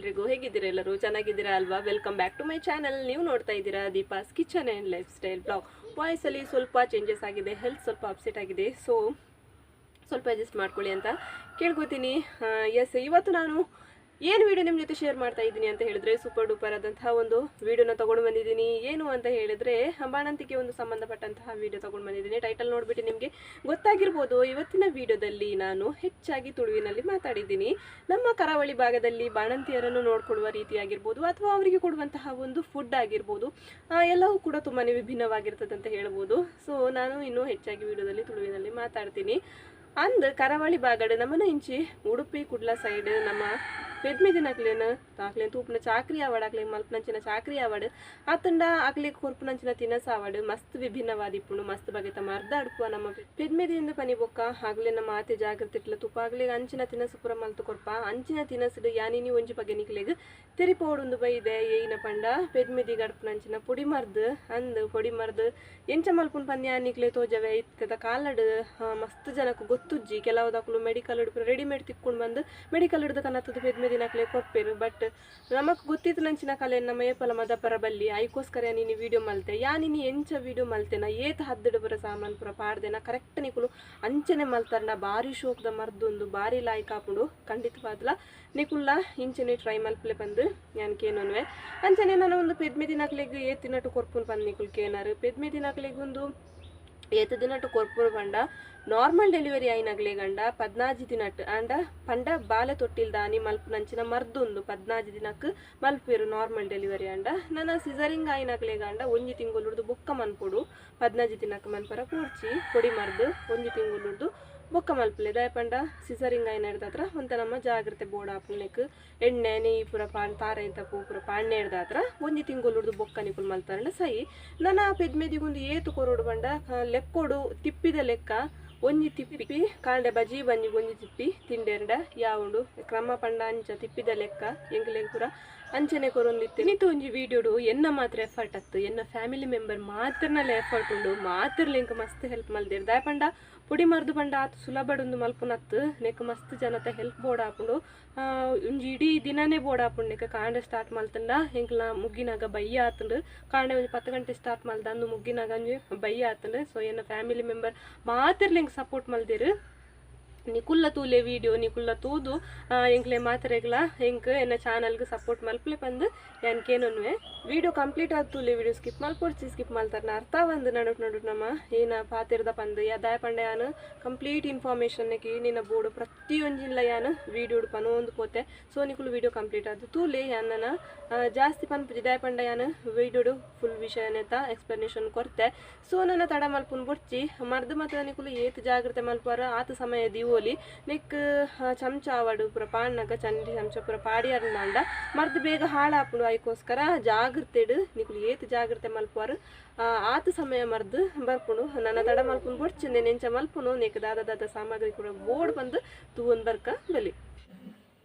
ಎಲ್ರಿಗೂ. ಹೇಗಿದ್ದೀರಾ ಎಲ್ಲರೂ? ಚೆನ್ನಾಗಿದ್ದೀರಾ ಅಲ್ವಾ? Welcome back to my channel. ನೀವು ನೋಡ್ತಾ ಇದ್ದೀರಾ Deepa's kitchen and life style blog. ವಾಯ್ಸಲ್ಲಿ ಸ್ವಲ್ಪ ಚೇಂಜಸ್ ಆಗಿದೆ, ಹೆಲ್ತ್ ಸ್ವಲ್ಪ ಅಪ್ಸೆಟ್ ಆಗಿದೆ, ಸೊ ಸ್ವಲ್ಪ ಅಡ್ಜಸ್ಟ್ ಮಾಡ್ಕೊಳ್ಳಿ ಅಂತ ಕೇಳ್ಕೊತೀನಿ. ಎಸ್, ಇವತ್ತು ನಾನು ಏನು ವೀಡಿಯೋ ನಿಮ್ಮ ಜೊತೆ ಶೇರ್ ಮಾಡ್ತಾ ಇದ್ದೀನಿ ಅಂತ ಹೇಳಿದ್ರೆ, ಸೂಪರ್ ಡೂಪರ್ ಆದಂತಹ ಒಂದು ವೀಡಿಯೋನ ತೊಗೊಂಡು ಬಂದಿದ್ದೀನಿ. ಏನು ಅಂತ ಹೇಳಿದ್ರೆ, ಬಾಣಂತಿಗೆ ಒಂದು ಸಂಬಂಧಪಟ್ಟಂತಹ ವೀಡಿಯೋ ತೊಗೊಂಡು ಬಂದಿದ್ದೀನಿ. ಟೈಟಲ್ ನೋಡಿಬಿಟ್ಟು ನಿಮಗೆ ಗೊತ್ತಾಗಿರ್ಬೋದು. ಇವತ್ತಿನ ವೀಡಿಯೋದಲ್ಲಿ ನಾನು ಹೆಚ್ಚಾಗಿ ತುಳುವಿನಲ್ಲಿ ಮಾತಾಡಿದ್ದೀನಿ. ನಮ್ಮ ಕರಾವಳಿ ಭಾಗದಲ್ಲಿ ಬಾಣಂತಿಯರನ್ನು ನೋಡಿಕೊಳ್ಳುವ ರೀತಿಯಾಗಿರ್ಬೋದು ಅಥವಾ ಅವರಿಗೆ ಕೊಡುವಂತಹ ಒಂದು ಫುಡ್ ಆಗಿರ್ಬೋದು, ಎಲ್ಲವೂ ಕೂಡ ತುಂಬಾ ವಿಭಿನ್ನವಾಗಿರ್ತದೆ ಅಂತ ಹೇಳ್ಬೋದು. ಸೊ ನಾನು ಇನ್ನೂ ಹೆಚ್ಚಾಗಿ ವೀಡಿಯೋದಲ್ಲಿ ತುಳುವಿನಲ್ಲಿ ಮಾತಾಡ್ತೀನಿ. ಅಂದ್ ಕರಾವಳಿ ಭಾಗಡ್ ನಮ್ಮನ ಇಂಚಿ ಉಡುಪಿ ಕುಡ್ಲ ಸೈಡ್ ನಮ್ಮ ಪೆದ್ಮೆದಿನಕ್ಲೇನ ಆಕ್ಲೇನ್ ತೂಪುನ ಚಾಕ್ರಿ ಆವಡ್, ಆಕ್ಲೇನ್ ಮಲ್ಪನಂಚಿನ ಚಾಕ್ರಿ ಆವಡ್, ಆತಂಡ ಆಕ್ಲಿಗ್ ಕೊರ್ಪುನಂಚಿನ ತಿನಸ ಆವಡ್ ಮಸ್ತ್ ವಿಭಿನ್ನವಾದಿಪ್ಪುಂಡು. ಮಸ್ತ್ ಬಗೆತ ಮರ್ದ ಅಡ್ಪುವ ನಮ್ಮ ಪೆದ್ಮೆದಿಯಿಂದ ಪನಿ ಬೊಕ್ಕ ಆಗ್ಲೇನ ಮಾತೆ ಜಾಗ್ರತೆ ಇಟ್ಲ ತುಪ್ಪ ಆಗ್ಲಿಗ್ ಅಂಚಿನ ತಿನಸು ಪೂರ ಮಲ್ತು ಕೊರ್ಪ. ಅಂಚಿನ ತಿನಸುಡು ಯಾನಿನಿ ಒಂಜಿ ಬಗೆ ನಿಕ್ಲೆಗ್ ತೆರಿಪೋಡುಂದು ಬೈದೆ. ಏಯಿನ ಪಂಡ ಪೆದ್ಮೆದಿಗ್ ಅಡ್ಪುನಂಚಿನ ಪೊಡಿ ಮರ್ದ್ ಅಂದ್ ಪೊಡಿ ಮರ್ದ್ ಎಂಚ ಮಲ್ಪುನ್ ಪನ್ಯ ನಿಕ್ಲೆ ತೋಜವೆ. ಇತ್ತದ ಕಾಲಡ್ ಮಸ್ತ್ ಜನಕ್ಕೆ ಗೊತ್ತುಜ್ಜಿ. ಕೆಲವುದಕ್ಲು ಮೆಡಿಕಲ್ ಪೂರ ರೆಡಿಮೇಡ್ ತಿಕ್ಕೊಂಡು ಬಂದು ಮೆಡಿಕಲ್ ಹಿಡ್ದು ಕನತದ ಪೆದ್ಮೆದಿನಕ್ಲೆ ಕೊರ್ಪೇರು. ಬಟ್ ನಮಕ್ ಗೊತ್ತಿತ್ತು ನಂಚಿನ ಕಲೆ ನಮ್ಮ ಏಪಲ ಮದಪರ ಬಲ್ಲಿ ಐಕೋಸ್ಕರ ನೀನು ವೀಡಿಯೋ ಮಲ್ತೆ. ಯಾ ನೀನು ಎಂಚ ವೀಡಿಯೋ ಮಲ್ತೆನ ಏತ್ ಹದ್ದಿಡು ಬರ ಸಾಮಾನು ಪೂರ ಪಾಡ್ದೆನ ಕರೆಕ್ಟ್ ನಿಕುಲು ಅಂಚನೆ ಮಲ್ತಾರನ. ಬಾರಿ ಶೋಕ್ದ ಮರ್ದೊಂದು ಬಾರಿ ಲಾಯ್ಕ್ ಆಪುಂಡು. ಖಂಡಿತವಾದ್ಲ ನಿಕುಲ್ಲ ಇಂಚನೆ ಟ್ರೈ ಮಲ್ಪಲೆ ಬಂದು ಯಾನ್ ಕೇನೊನ್ವೆ. ಅಂಚನೆ ನಾನು ಒಂದು ಪೆದ್ಮೆ ದಿನಕ್ಲೆಗ್ ಏತ್ ತಿನ್ನಟು ಕೊರ್ಪುನ್ ಪಂದ್ ನಿಕುಲ್ ಕೇನಾರು. ಪೆದ್ಮೆ ದಿನಕ್ಲೆಗ್ ಒಂದು ಏತ್ ದಿನಟು ಕೊರ್ಪುನು ಪಂಡ ನಾರ್ಮಲ್ ಡೆಲಿವರಿ ಆಯಿನಗ್ಲೆ ಗಂಡ 14 ದಿನಟ್ ಅಂಡ ಪಂಡ ಬಾಲೆ ತೊಟ್ಟಿಲ್ ದಾನಿ ಮಲ್ಪುನಂಚಿನ ಮರ್ದೊಂದು 14 ದಿನಕ್ ಮಲ್ಪೇರು ನಾರ್ಮಲ್ ಡೆಲಿವರಿ ಅಂಡ. ನನ ಸಿಸರಿಂಗ್ ಆಯಿನಗ್ಲೆ ಗಂಡ ಒಂಜಿ ತಿಂಗೊಲುರ್ದು ಬೊಕ್ಕ ಮನ್ಪೊಡು. 14 ದಿನಕ್ ಮನ್ಪರ ಪೂರ್ಚಿ ಪೊಡಿ ಮರ್ದು ಒಂಜಿ ತಿಂಗೊಲುರ್ದು ಬೊಕ್ಕ ಮಲ್ಪಲೆ. ದಾಯ ಪಂಡ ಸಿಸರಿಂಗ್ ಆಯಿನ ಹತ್ರ ಒಂತ ನಮ್ಮ ಜಾಗ್ರತೆ ಬೋಡ ಆಪುನೆಕ್ ಎಣ್ಣೆ ನೆಯ್ಯಿ ಪೂರ ಪಾನ್ ತಾರ ಇಂತ ಪೂ ಪೂರ ಪಾಣ್ಣೆ ಹಿಡ್ದಾತ್ರ ಒಂಜಿ ತಿಂಗೊಲುರ್ದು ಬೊಕ್ಕ ನಿಕುಲು ಮಲ್ತಾರಂಡ ಸೈ. ನನ ಪೆದ್ಮೆದಿಗೊಂದು ಏತು ಕೊರೊಡು ಪಂಡ ಲೆಕ್ಕೊಡು ತಿಪ್ಪಿದ ಲೆಕ್ಕ ಒಂಜಿ ತಿಪ್ಪಿ ಕಾಂಡೆ ಬಜಿ ಬಂಜಿ ಒಂಜಿ ತಿಪ್ಪಿ ತಿಂಡೆರ್ಡ ಯಾವುಂಡು ಕ್ರಮ ಪಂಡ ಅಂಚ ತಿಪ್ಪಿದ ಲೆಕ್ಕ ಎಂಕ್ಲೆಗ್ ಪೂರ ಅಂಚನೆ ಕೊರೊಂದಿತ್ತು. ಇನ್ನಿತ್ತು ಒಂಜಿ ವೀಡಿಯೋಡು ಎನ್ನ ಮಾತ್ರ ಎಫರ್ಟ್ ಅತ್ತು, ಎನ್ನ ಫ್ಯಾಮಿಲಿ ಮೆಂಬರ್ ಮಾತ್ರನಲ್ಲ ಎಫರ್ಟ್ ಉಂಡು, ಮಾತ್ರಲ ಎಂಕ್ ಮಸ್ತ್ ಹೆಲ್ಪ್ ಮಲ್ದೇರ್. ದಾಯ ಪಂಡ ಪೊಡಿ ಮರ್ದು ಪಂಡ ಆತ್ ಸುಲಭಡೊಂದು ಮಲ್ಪುನತ್ತು, ನೆಕ್ ಮಸ್ತ್ ಜನತ ಹೆಲ್ಪ್ ಬೋರ್ಡ್ ಆಪುಂಡು. ಒಂಜಿ ಇಡೀ ದಿನನೇ ಬೋರ್ಡ್ ಆಪುಂಡು. ನೆಕ್ ಕಾಂಡೆ ಸ್ಟಾರ್ಟ್ ಮಲ್ತಂಡ ಎಂಕ್ಲ ಮುಗ್ಗಿನಾಗ ಬಯ್ಯ ಆತುಂಡು. ಕಾಂಡೆ ಒಂಜಿ 10 ಗಂಟೆ ಸ್ಟಾರ್ಟ್ ಮಲ್ದ ಅಂದು ಮುಗ್ಗಿನಾಗ ಒಂಜಿ ಬಯ್ಯ ಆತುಂಡು. ಸೊ ಎನ್ನ ಫ್ಯಾಮಿಲಿ ಮೆಂಬರ್ ಮಾತ್ರಲ ಎಂಕ್ ಸಪೋರ್ಟ್ ಮಲ್ದೇರು. ನಿಕುಲ್ಲ ತೂಲೆ ವೀಡಿಯೋ ನಿಕುಲ್ಲ ತೂದು ಎಂಕ್ಲೆ ಮಾತ್ರೆಗ್ಲ ಎಂಕ್ ಎನ್ನ ಚಾನಲ್ಗೆ ಸಪೋರ್ಟ್ ಮಲ್ಪಲೆ ಪಂದು ಯಾನ್ ಕೇನೊನ್ವೆ. ವೀಡಿಯೋ ಕಂಪ್ಲೀಟ್ ಆದ್ ತೂಲೆ, ವೀಡಿಯೋ ಸ್ಕಿಪ್ ಮಲ್ಪೊಡ್ಚಿ. ಸ್ಕಿಪ್ ಮಲ್ತಾರನ ಅರ್ಥ ಬಂದು ನಡುಟ್ ನಡುಟ್ ನಮ್ಮ ಏನ ಪಾತೆರ್ದ ಪಂದು ಯಾ ದಾಯ ಪಂಡ ಯಾನ್ ಕಂಪ್ಲೀಟ್ ಇನ್ಫಾರ್ಮೇಷನ್ ಏನೇನ ಬೋಡು ಪ್ರತಿಯೊಂಜಿನ್ಲ ಯಾನ್ ವೀಡಿಯೋಡು ಪನೊಂದು ಪೋತೆ. ಸೊ ನಿಕುಲು ವೀಡಿಯೋ ಕಂಪ್ಲೀಟ್ ಆದ್ ತೂಲೆ. ಯಾನ್ ನನ ಜಾಸ್ತಿ ಪನ್ಪುಜಿ, ದಾಯ ಪಂಡ ಯಾನ್ ವೀಡಿಯೋಡು ಫುಲ್ ವಿಷಯನೆತ ಎಕ್ಸ್ಪ್ಲನೇಷನ್ ಕೊರ್ತೆ. ಸೊ ನನ್ನ ತಡ ಮಲ್ಪುನ್ ಬೊಡ್ಚಿ. ಮರ್ದು ಮಾತ್ರ ನಿಕುಲು ಏತ್ ಜಾಗ್ರತೆ ಮಲ್ಪುವಾರ ಆತ ಸಮಯ ದೀವೋಲಿ. ನೆಕ್ ಚಮಚ ಆವಡು ಪೂರ ಪಾಡ್ನಗ ಚಂಡಿ ಚಮಚ ಪೂರ ಪಾಡಿಯರ್ನಾಂಡ ಮರ್ದು ಬೇಗ ಹಾಳಾಪುಂಡು. ಐಕೋಸ್ಕರ ಜಾಗ್ರತೆಡ್ ನಿಕುಲು ಏತ್ ಜಾಗ್ರತೆ ಮಲ್ಪುವಾರು ಆತ ಸಮಯ ಮರ್ದು ಬರ್ಪುಂಡು. ನನ್ನ ತಡ ಮಲ್ಪುನ್ ಬೊಡ್ಚಿ. ನೆಂಚ ಮಲ್ಪುನು ನೆಕ್ ದಾದ ದಾದ ಸಾಮಗ್ರಿ ಕೂಡ ಬೋರ್ಡ್ ಬಂದು ತೂವೊಂದು ಬರ್ಕ ಬಲಿ.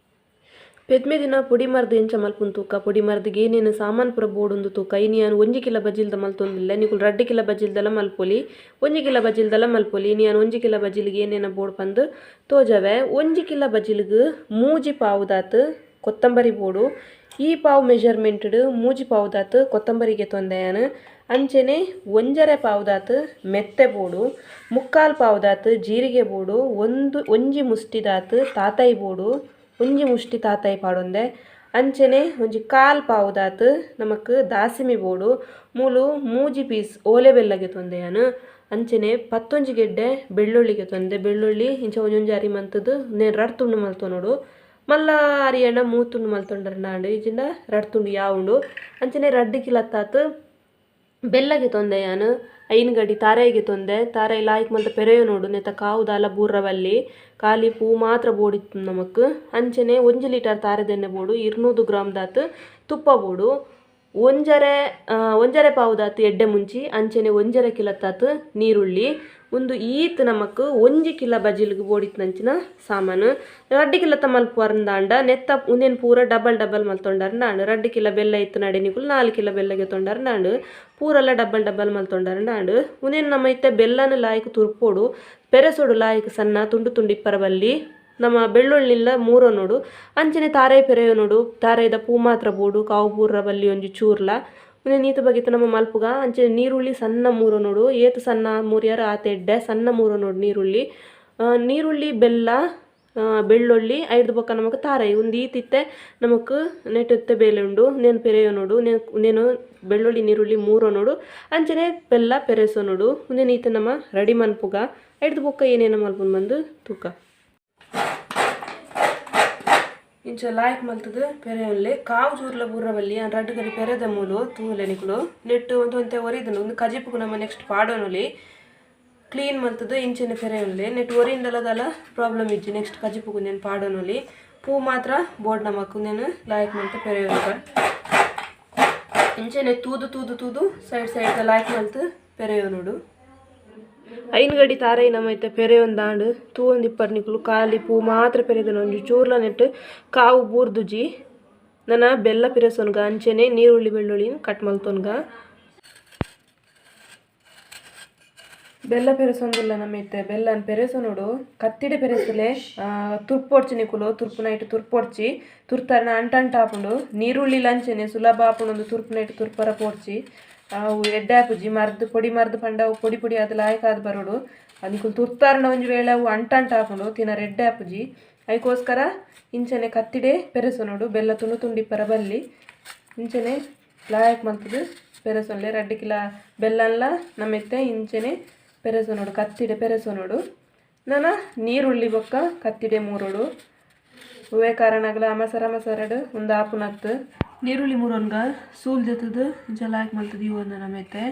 ಪೆದ್ಮೆ ದಿನ ಪೊಡಿ ಮರ್ದು ಎಂಚ ಮಲ್ಪುನ್ ತೂಕ, ಪೊಡಿ ಮರ್ದಿಗೆ ಏನೇನು ಸಾಮಾನು ಪೂರ ಬೋಡೊಂದು ತೂಕ. ಇನಿ ಯಾನ್ 1 ಕಿಲೋ ಬಜಿಲ್ದ ಮಲ್ತೊಂದಿಲ್ಲ, ನಿಕುಲು 2 ಕಿಲೋ ಬಜಿಲ್ದಲ ಮಲ್ಪೊಲಿ, 1 ಕಿಲೋ ಬಜಿಲ್ದಲ ಮಲ್ಪೊಲಿ. ಇನಿ ಯಾನ್ 1 ಕಿಲೋ ಬಜಿಲ್ಗೆ ಏನೇನ ಬೋಡ್ ಪಂದು ತೋಜವೆ. 1 ಕಿಲೋ ಬಜಿಲ್ಗ್ 3 ಪಾವುದಾತ್ ಕೊತ್ತಂಬರಿ ಬೋಡು. ಈ ಪಾವು ಮೆಜರ್ಮೆಂಟ್ 3 ಪಾವುದಾತ್ ಕೊತ್ತಂಬರಿಗೆ ತೊಂದೆಯಾನು. ಅಂಚನೆ 1.5 ಪಾವುದಾತ್ ಮೆತ್ತೆ ಬೋಡು, 3/4 ಪಾವುದಾತ್ ಜೀರಿಗೆ ಬೋಡು, ಒಂಜಿ ಮುಷ್ಟಿದಾತ್ ತಾತಾಯಿ ಬೋಡು, ಒಂಜಿ ಮುಷ್ಟಿ ತಾತಾಯಿ ಪಾಡೊಂದೆ. ಅಂಚನೆ ಒಂಜಿ 1/4 ಪಾವುದಾತ್ ನಮಕ್ ದಾಸಿಮಿ ಬೋಡು. ಮೂಲು 3 ಪೀಸ್ ಓಲೆ ಬೆಲ್ಲಗೆ ತೊಂದೆಯಾನು. ಅಂಚನೆ 11 ಗೆಡ್ಡೆ ಬೆಳ್ಳುಳ್ಳಿಗೆ ತೊಂದೆ. ಬೆಳ್ಳುಳ್ಳಿ ಇಂಚ ಒಂಜೊಂಜಿ ಅರಿ ಮಂತದ್ದು ನೇನು ರಡ್ಡ್ ತುಂಡು ಮಲ್ತೊನೊಡು. ಮಲ್ಲ ಅರಿಯಣ್ಣ 3 ತುಂಡು ಮಲ್ತೊಂಡರ್ನಾಂಡು ಇಜಿಂಡ 2 ತುಂಡು ಯಾವುಂಡು. ಅಂಚನೆ 2 ಕಿಲತ್ತಾತ್ ಬೆಲ್ಲಗೆ ತೊಂದೆಯಾನು. 5 ಗಡಿ ತಾರಾಯಿಗೆ ತೊಂದೆ. ತಾರಾಯಿ ಲಾಯ್ಕ್ ಮಲ್ತ ಪೆರೆಯೋ ನೋಡು ನೆತ್ತ ಕಾವುದಾಲ ಬೂರ್ರವಲ್ಲಿ ಖಾಲಿ ಪೂ ಮಾತ್ರ ಬೋಡಿತ್ತು ನಮಕ್. ಅಂಚನೆ 1 ಲೀಟರ್ ತಾರೆದೆಣ್ಣೆ ಬೋಡು, 200 ಗ್ರಾಮ್ ದಾತ್ ತುಪ್ಪ ಬೋಡು, 1.5 ಪಾವುದಾತ್ ಎಡ್ಡೆ ಮುಂಚಿ, ಅಂಚನೆ 1.5 ಕಿಲತ್ತಾತ್ ನೀರುಳ್ಳಿ. ಒಂದು ಈತ್ ನಮಕ್ 1 ಕಿಲೋ ಬಜಿಲ್ಗ್ ಬೋಡಿತ್ನಂಚಿನ ಸಾಮಾನು. 2 ಕಿಲತ್ತ ಮಲ್ಪುವರಂದಾಂಡ ನೆತ್ತ ಉಂದೆನ್ ಪೂರ ಡಬಲ್ ಡಬಲ್ ಮಲ್ತೊಂಡರಂದಾಂಡು. 2 ಕಿಲೋ ಬೆಲ್ಲ ಇತ್ತು ನಡೆ ನಿಕುಲು 4 ಕಿಲೋ ಬೆಲ್ಲಗೆ ತೊಂಡರಂದಾಂಡು. ಪೂರೆಲ್ಲ ಡಬಲ್ ಡಬಲ್ ಮಲ್ತೊಂಡರಂದಾಂಡು. ಉಂದೆನ್ ನಮ್ಮ ಇತ್ತೆ ಬೆಲ್ಲನ ಲಾಯ್ಕ್ ತುರ್ಪೋಡು, ಪೆರೆಸೋಡು ಲಾಯ್ಕ್ ಸಣ್ಣ ತುಂಡು ತುಂಡು ಇಪ್ಪರ ಬಲ್ಲಿ. ನಮ್ಮ ಬೆಳ್ಳುಳ್ಳಿಲ್ಲ ಮೂರೋ ನೋಡು ಅಂಚನೆ ತಾರೈ ಪೆರೆಯೋ ನೋಡು ತಾರೈದ ಪೂ ಮಾತ್ರ ಬೋಡು ಕಾವು ಪೂರ ಬಲ್ಲಿ ಒಂಜಿ ಚೂರ್ಲ ಉಂದೆ ನೀತ ಬಗೆತ ನಮ್ಮ ಮಲ್ಪುಗ. ಅಂಚನೆ ನೀರುಳ್ಳಿ ಸಣ್ಣ ಮೂರೋ ನೋಡು ಏತ್ ಸಣ್ಣ ಮೂರ್ಯಾರ ಆತ ಎಡ್ಡೆ ಸಣ್ಣ ಮೂರೋ ನೋಡು ನೀರುಳ್ಳಿ ನೀರುಳ್ಳಿ ಬೆಲ್ಲ ಬೆಳ್ಳುಳ್ಳಿ ಐದು ಬೊಕ್ಕ ನಮಕ್ ತಾರೈ ಉಂದು ಈತಿತ್ತೆ ನಮಕ್ ನೆಟತ್ತೆ ಬೇಲೆ ಉಂಡು ನೇನು ಪೆರೆಯೋ ನೋಡು ನೇನು ಬೆಳ್ಳುಳ್ಳಿ ನೀರುಳ್ಳಿ ಮೂರೋ ನೋಡು ಅಂಚನೆ ಬೆಲ್ಲ ಪೆರೆಸೋ ನೋಡು ಉಂದೆನ್ ಈತ ನಮ್ಮ ರೆಡಿ ಮನ್ಪುಗ. ಐದು ಬೊಕ್ಕ ಏನೇನು ಮಲ್ಪುನ್ ಬಂದು ತೂಕ ಇಂಚ ಲಾಯ್ಕ್ ಮಲ್ತದ ಪೆರೆಯೊಲ್ಲೆ ಕಾವು ಚೂರ್ಲ ಬೂರವಲ್ಲಿ ರಡ್ಡು ಗರಿ ಪೆರೆದ ಮೂಲು ತೂಲೆ ನಿಕುಲು ನೆಟ್ಟು ಒಂದು ಒಂತೆ ಒರಿದನು ಒಂದು ಕಜಿಪುಗು ನಮ್ಮ ನೆಕ್ಸ್ಟ್ ಪಾಡೋನೊಲಿ ಕ್ಲೀನ್ ಮಲ್ತದ ಇಂಚನೆ ಪೆರೆಯೊಲ್ಲೆ ನೆಟ್ ಒರಿಂದಲದಲ ಪ್ರಾಬ್ಲಮ್ ಇಜ್ಜಿ ನೆಕ್ಸ್ಟ್ ಕಜಿಪುಗು ನೇನು ಪಾಡೋನೊಲಿ ಪೂ ಮಾತ್ರ ಬೋರ್ಡ್ ನಮಕ್ ನೇನು ಲಾಯ್ಕ್ ಮಲ್ತ ಪೆರೆಯೊಲ್ಕ ಇಂಚನೆ ತೂದು ತೂದು ತೂದು ಸೈಡ್ ಸೈಡ್ ಲಾಯ್ಕ್ ಮಲ್ತ ಪೆರೆಯೊನುಡು. ಐನ್ ಗಡಿ ತಾರೈ ನಮ್ಮ ಇತ್ತೆ ಪೆರೆಯೊಂದಾಂಡ್ ತೂವೊಂದಿಪ್ಪರ್ ನಿಕುಲು ಖಾಲಿ ಪೂ ಮಾತ್ರ ಪೆರೆದನ ಒಂಜಿ ಚೂರ್ಲ ನೆಟ್ ಕಾವು ಬೂರ್ದುಜಿ ನನ ಬೆಲ್ಲ ಪಿರೆಸೊನ್ಗ ಅಂಚನೆ ನೀರುಳ್ಳಿ ಬೆಳ್ಳುಳ್ಳಿ ಕಟ್ ಮಲ್ತೊನ್ಗ. ಬೆಲ್ಲ ಪೆರೆಸೊಂದುಲ್ಲ ನಮ್ಮ ಇತ್ತೆ ಬೆಲ್ಲನ್ ಪೆರೆಸೊನೊಡು ಕತ್ತಿಡೆ ಪೆರೆಸಲೆ ತುರ್ಪೊಡ್ಚಿ ನಿಕುಲು ತುರ್ಪು ನೈಟ್ ತುರ್ಪೊಡ್ಚಿ ತುರ್ತಾರನ ಅಂಟಂಟ ಆಪುಂಡು ನೀರುಳ್ಳಿ ಲಂಚನೆ ಸುಲಭ ಆಪುಂಡು ತುರ್ಪು ನೈಟ್ ತುರ್ಪರ ಪೋಡ್ಚಿ ಅವು ಎಡ್ಡೆ ಆಪುಜಿ ಮರ್ದ್ ಪೊಡಿ ಮರ್ದ್ ಪಂಡ ಅವು ಪೊಡಿ ಪೊಡಿ ಆದ್ ಲಾಯ್ಕ್ ಆದ್ ಬರೋಡು ನಿಕುಲು ತುರ್ತಾರನ ಒಂಜಿ ವೇಳೆ ಅವು ಅಂಟಂಟ ಆಪುಂಡು ತಿನರೆ ಎಡ್ಡೆ ಆಪುಜಿ ಐಕೋಸ್ಕರ ಇಂಚನೆ ಕತ್ತಿಡೆ ಪೆರೆಸೊನೊಡು ಬೆಲ್ಲ ತುಂಡು ತುಂಡಿಪ್ಪರ ಬಲ್ಲಿ ಇಂಚನೆ ಲಾಯಕ್ ಮಲ್ತುದು ಪೆರೆಸೊನ್ಲೆ ರಡ್ಡ್ ಕಿಲ ಬೆಲ್ಲನ್ಲ ನಮ್ಮೆತ್ತೆ ಇಂಚನೆ ಪೆರೆಸೊನೊಡು ಕತ್ತಿಡೆ ಪೆರೆಸೊನೊಡು. ನನ ನೀರುಳ್ಳಿ ಬೊಕ್ಕ ಕತ್ತಿಡೆ ಮೂರೋಡು ಒವ್ವೇ ಕಾರಣಗ್ಲ ಅಮಸರ ಅಮಸರಡ್ ಉಂದು ಆಪುನತ್ ನೀರುಳ್ಳಿ ಮೂರೊನ್ಗ ಸೂಲ್ ದೆತ್ತುದು ಇಂಚ ಲಾಯ್ಕ್ ಮಲ್ತುದು ಇವೊಂದು ನಮ್ಮೆತ್ತೆ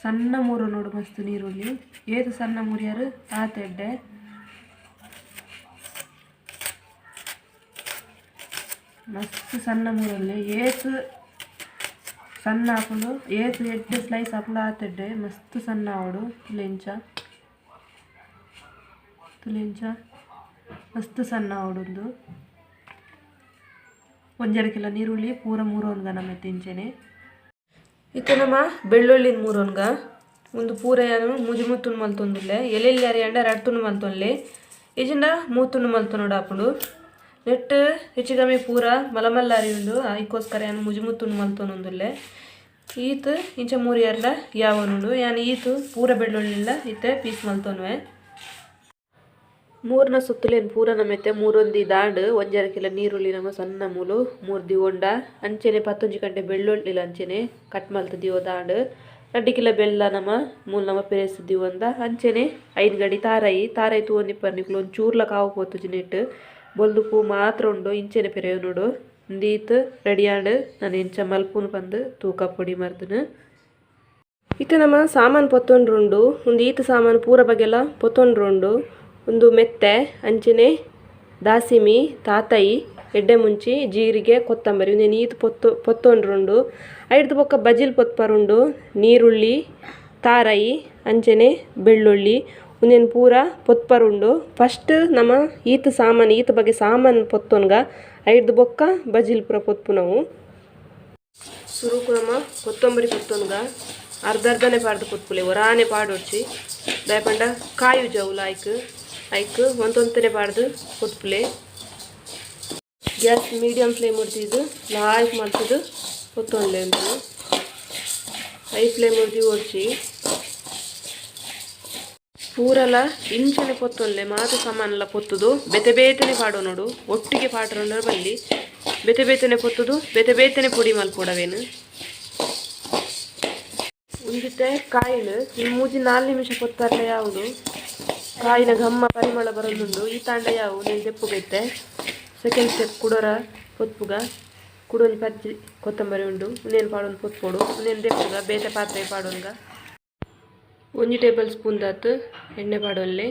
ಸಣ್ಣ ಮೂರು ನೋಡು ಮಸ್ತ್ ನೀರುಳ್ಳಿ ಏತ್ ಸಣ್ಣ ಮುರಿಯರು ಆತ ಎಡ್ಡೆ. ಮಸ್ತ್ ಸಣ್ಣ ಮೂರಲ್ಲಿ ಏತ್ ಸಣ್ಣ ಆಪುಂಡು ಏತ್ ಎಡ್ಡೆ ಸ್ಲೈಸ್ ಆಪುಂಡು ಆತ ಎಡ್ಡೆ ಮಸ್ತ್ ಸಣ್ಣ ಆವೊಡು ತುಲೆಂಚ ತುಲೆಂಚ ಮಸ್ತ್ ಸಣ್ಣ ಆವೊಡು. ಒಂಜರೆ ಕಿಲೋ ನೀರುಳ್ಳಿ ಪೂರ ಮೂರೊನ್ಗ ನಮ್ಮೆತ್ತೆ ಇಂಚನೆ ಇತ್ತೆ ನಮ್ಮ ಬೆಳ್ಳುಳ್ಳಿನ ಮೂರೊನ್ಗ ಉಂದು ಪೂರ ಯಾನು ಮೂಜಿ ಮೂರು ತುಂಡು ಮಲ್ತೊಂದುಲ್ಲೆ ಎಲ್ಲೆಲ್ಲಿ ಅರಿಯಂಡ ರಡ್ಡ್ ತುಂಡು ಮಲ್ತೊನ್ಲೆ ಇಜಿಂಡ ಮೂರು ತುಂಡು ಮಲ್ತೊನೊಡು ಆಪುಂಡು ನೆಟ್ ಹೆಚ್ಚು ಪೂರ ಮಲ್ಲ ಮಲ್ಲ ಅರಿ ಉಂಡು ಐಕೋಸ್ಕರ ಯಾನ್ ಮೂಜಿ ಮೂರು ತುಂಡು ಮಲ್ತೊನೊಂದುಲ್ಲೆ ಈತ್ ಇಂಚ ಮೂರಿಯರ್ಲ ಯಾವನುಂಡು ಯಾನ್ ಈತ್ ಪೂರ ಬೆಳ್ಳುಳ್ಳಿಲ ಇತ್ತೆ ಪೀಸ್ ಮಲ್ತೊನುವೆ. ಮೂರ್ನ ಸುತ್ತುಲೇನು ಪೂರ ನಮ್ಮೆತ್ತೆ ಮೂರೊಂದಿ ದಾಂಡ್ ಒಂಜರ ಕಿಲೋ ನೀರುಳ್ಳಿ ನಮ್ಮ ಸಣ್ಣ ಮೂಲು ಮೂರು ದಿವೊಂಡ ಅಂಚನೆ ಪತ್ತೊಂಜಿ ಗಂಟೆ ಬೆಳ್ಳುಳ್ಳಿಲ ಅಂಚನೆ ಕಟ್ ಮಲ್ತ್ ದಿವೊ ದಾಂಡ್ ರಡ್ಡ್ ಕಿಲೋ ಬೆಲ್ಲ ನಮ ಮೂಲು ನಮ ಪೆರೆಸ್ ದಿವೊಂದ ಅಂಚನೆ 5 ಗಡಿ ತಾರೈ ತಾರೈ ತೂವೊಂದಿಪ್ಪರ್ ನಿಕುಲು ಒಂಜಿ ಚೂರ್ಲ ಕಾವು ಪೋತುಜಿ ನೆಟ್ ಬೊಲ್ದು ಪೂ ಮಾತ್ರ ಉಂಡು ಇಂಚನೆ ಪೆರೆಯೊನೊಡು ಉಂದೀತ್ ರೆಡಿ ಆಂಡ್ ನನ ಇಂಚ ಮಲ್ಪುನು ಪಂದ್ ತೂಕ ಪೊಡಿ ಮರ್ದನು. ಇತ್ತೆ ನಮ ಸಾಮಾನು ಪೊತ್ತೊಂಡ್ರುಂಡು ಉಂದು ಈತ್ ಸಾಮಾನು ಪೂರ ಬಗೆಲ ಪೊತ್ತೊಂಡ್ರುಂಡು ಉಂದು ಮೆತ್ತೆ ಅಂಚನೆ ದಾಸಿಮಿ ತಾತಯಿ ಎಡ್ಡೆ ಮುಂಚಿ ಜೀರಿಗೆ ಕೊತ್ತಂಬರಿ ಉಂದೆನ್ ಈತ್ ಪೊತ್ತೊಂಡ್ರುಂಡು ಐಡ್ದ್ ಬೊಕ್ಕ ಬಜಿಲ್ ಪೊತ್ಪರುಂಡು ನೀರುಳ್ಳಿ ತಾರೈ ಅಂಚನೆ ಬೆಳ್ಳುಳ್ಳಿ ಉಂದೆನ್ ಪೂರ ಪೊತ್ಪರುಂಡು. ಫಸ್ಟ್ ನಮ ಈತ್ ಸಾಮಾನು ಈತ್ ಬಗೆ ಸಾಮಾನು ಪೊತ್ತೊನ್ಗ ಐಡ್ದ್ ಬೊಕ್ಕ ಬಜಿಲ್ ಪೂರ ಪೊತ್ಪುನವು. ಸುರುಕು ನಮ ಕೊತ್ತಂಬರಿ ಪೊತ್ತೊನ್ಗ ಅರ್ಧ ಅರ್ಧನೆ ಪಾಡ್ದ್ ಪೊತ್ಪುಲೆ ಒರಾನೆ ಪಾಡೊಡ್ಚಿ ದಾಯೆ ಪಂಡ ಕಾಯುಜ ಅವು ಲಾಯ್ಕ್ ಐಕ್ ಒಂತೊಂತನೆ ಪಾಡ್ದ್ ಪೊತ್ಪುಲೆ. ಗ್ಯಾಸ್ ಮೀಡಿಯಂ ಫ್ಲೇಮ್ ದೀದ್ ಲಾಯ್ಕ್ ಮಲ್ತುದು ಪೊತ್ತೊನ್ಲೆ ಉಂದು ಹೈ ಫ್ಲೇಮ್ ದೀವೊಡ್ಚಿ ಪೂರಲ ಇಂಚನೆ ಪೊತ್ತೊನ್ಲೆ ಮಾತ ಸಾಮಾನ್ಲ ಪೊತ್ತುದು ಬೇತೆ ಬೇತೆನೆ ಪಾಡೊನೊಡು ಒಟ್ಟಿಗೆ ಪಾಡ್ರೊಂಡ ಬಲ್ಲಿ ಬೇತೆ ಬೇತೆನೆ ಪೊತ್ತುದು ಬೇತೆ ಬೇತೆನೆ ಪೊಡಿ ಮಲ್ಪೊಡವೇನು. ಉಂದಿತ್ತೆ ಕಾಯಿಲು ಮೂಜಿ 4 ನಿಮಿಷ ಪೊತ್ತರ್ಲೆ ಯಾವುದು ಕಾಯಿನ ಘಮ್ಮ ಪರಿಮಳ ಬರೊಂದುಂಡು ಈ ತಾಂಡ ಯಾವು ನೆನ್ ದೆಪ್ಪುಗೈತೆ. ಸೆಕೆಂಡ್ ಸ್ಟೆಪ್ ಕುಡೊರ ಪೊತ್ಪುಗ ಕುಡೊಂಜಿ ಪಜ್ಜಿ ಕೊತ್ತಂಬರಿ ಉಂಡು ಉಂದೆನ್ ಪಾಡೊಂದು ಪೊತ್ಪೊಡು ಉಂದೆನ್ ದೆಪ್ಪುಗ ಬೇತೆ ಪಾತ್ರೆ ಪಾಡೊನ್ಗ. ಒಂಜಿ ಟೇಬಲ್ ಸ್ಪೂನ್ ದಾತ್ ಎಣ್ಣೆ ಪಾಡೊನ್ಲೆ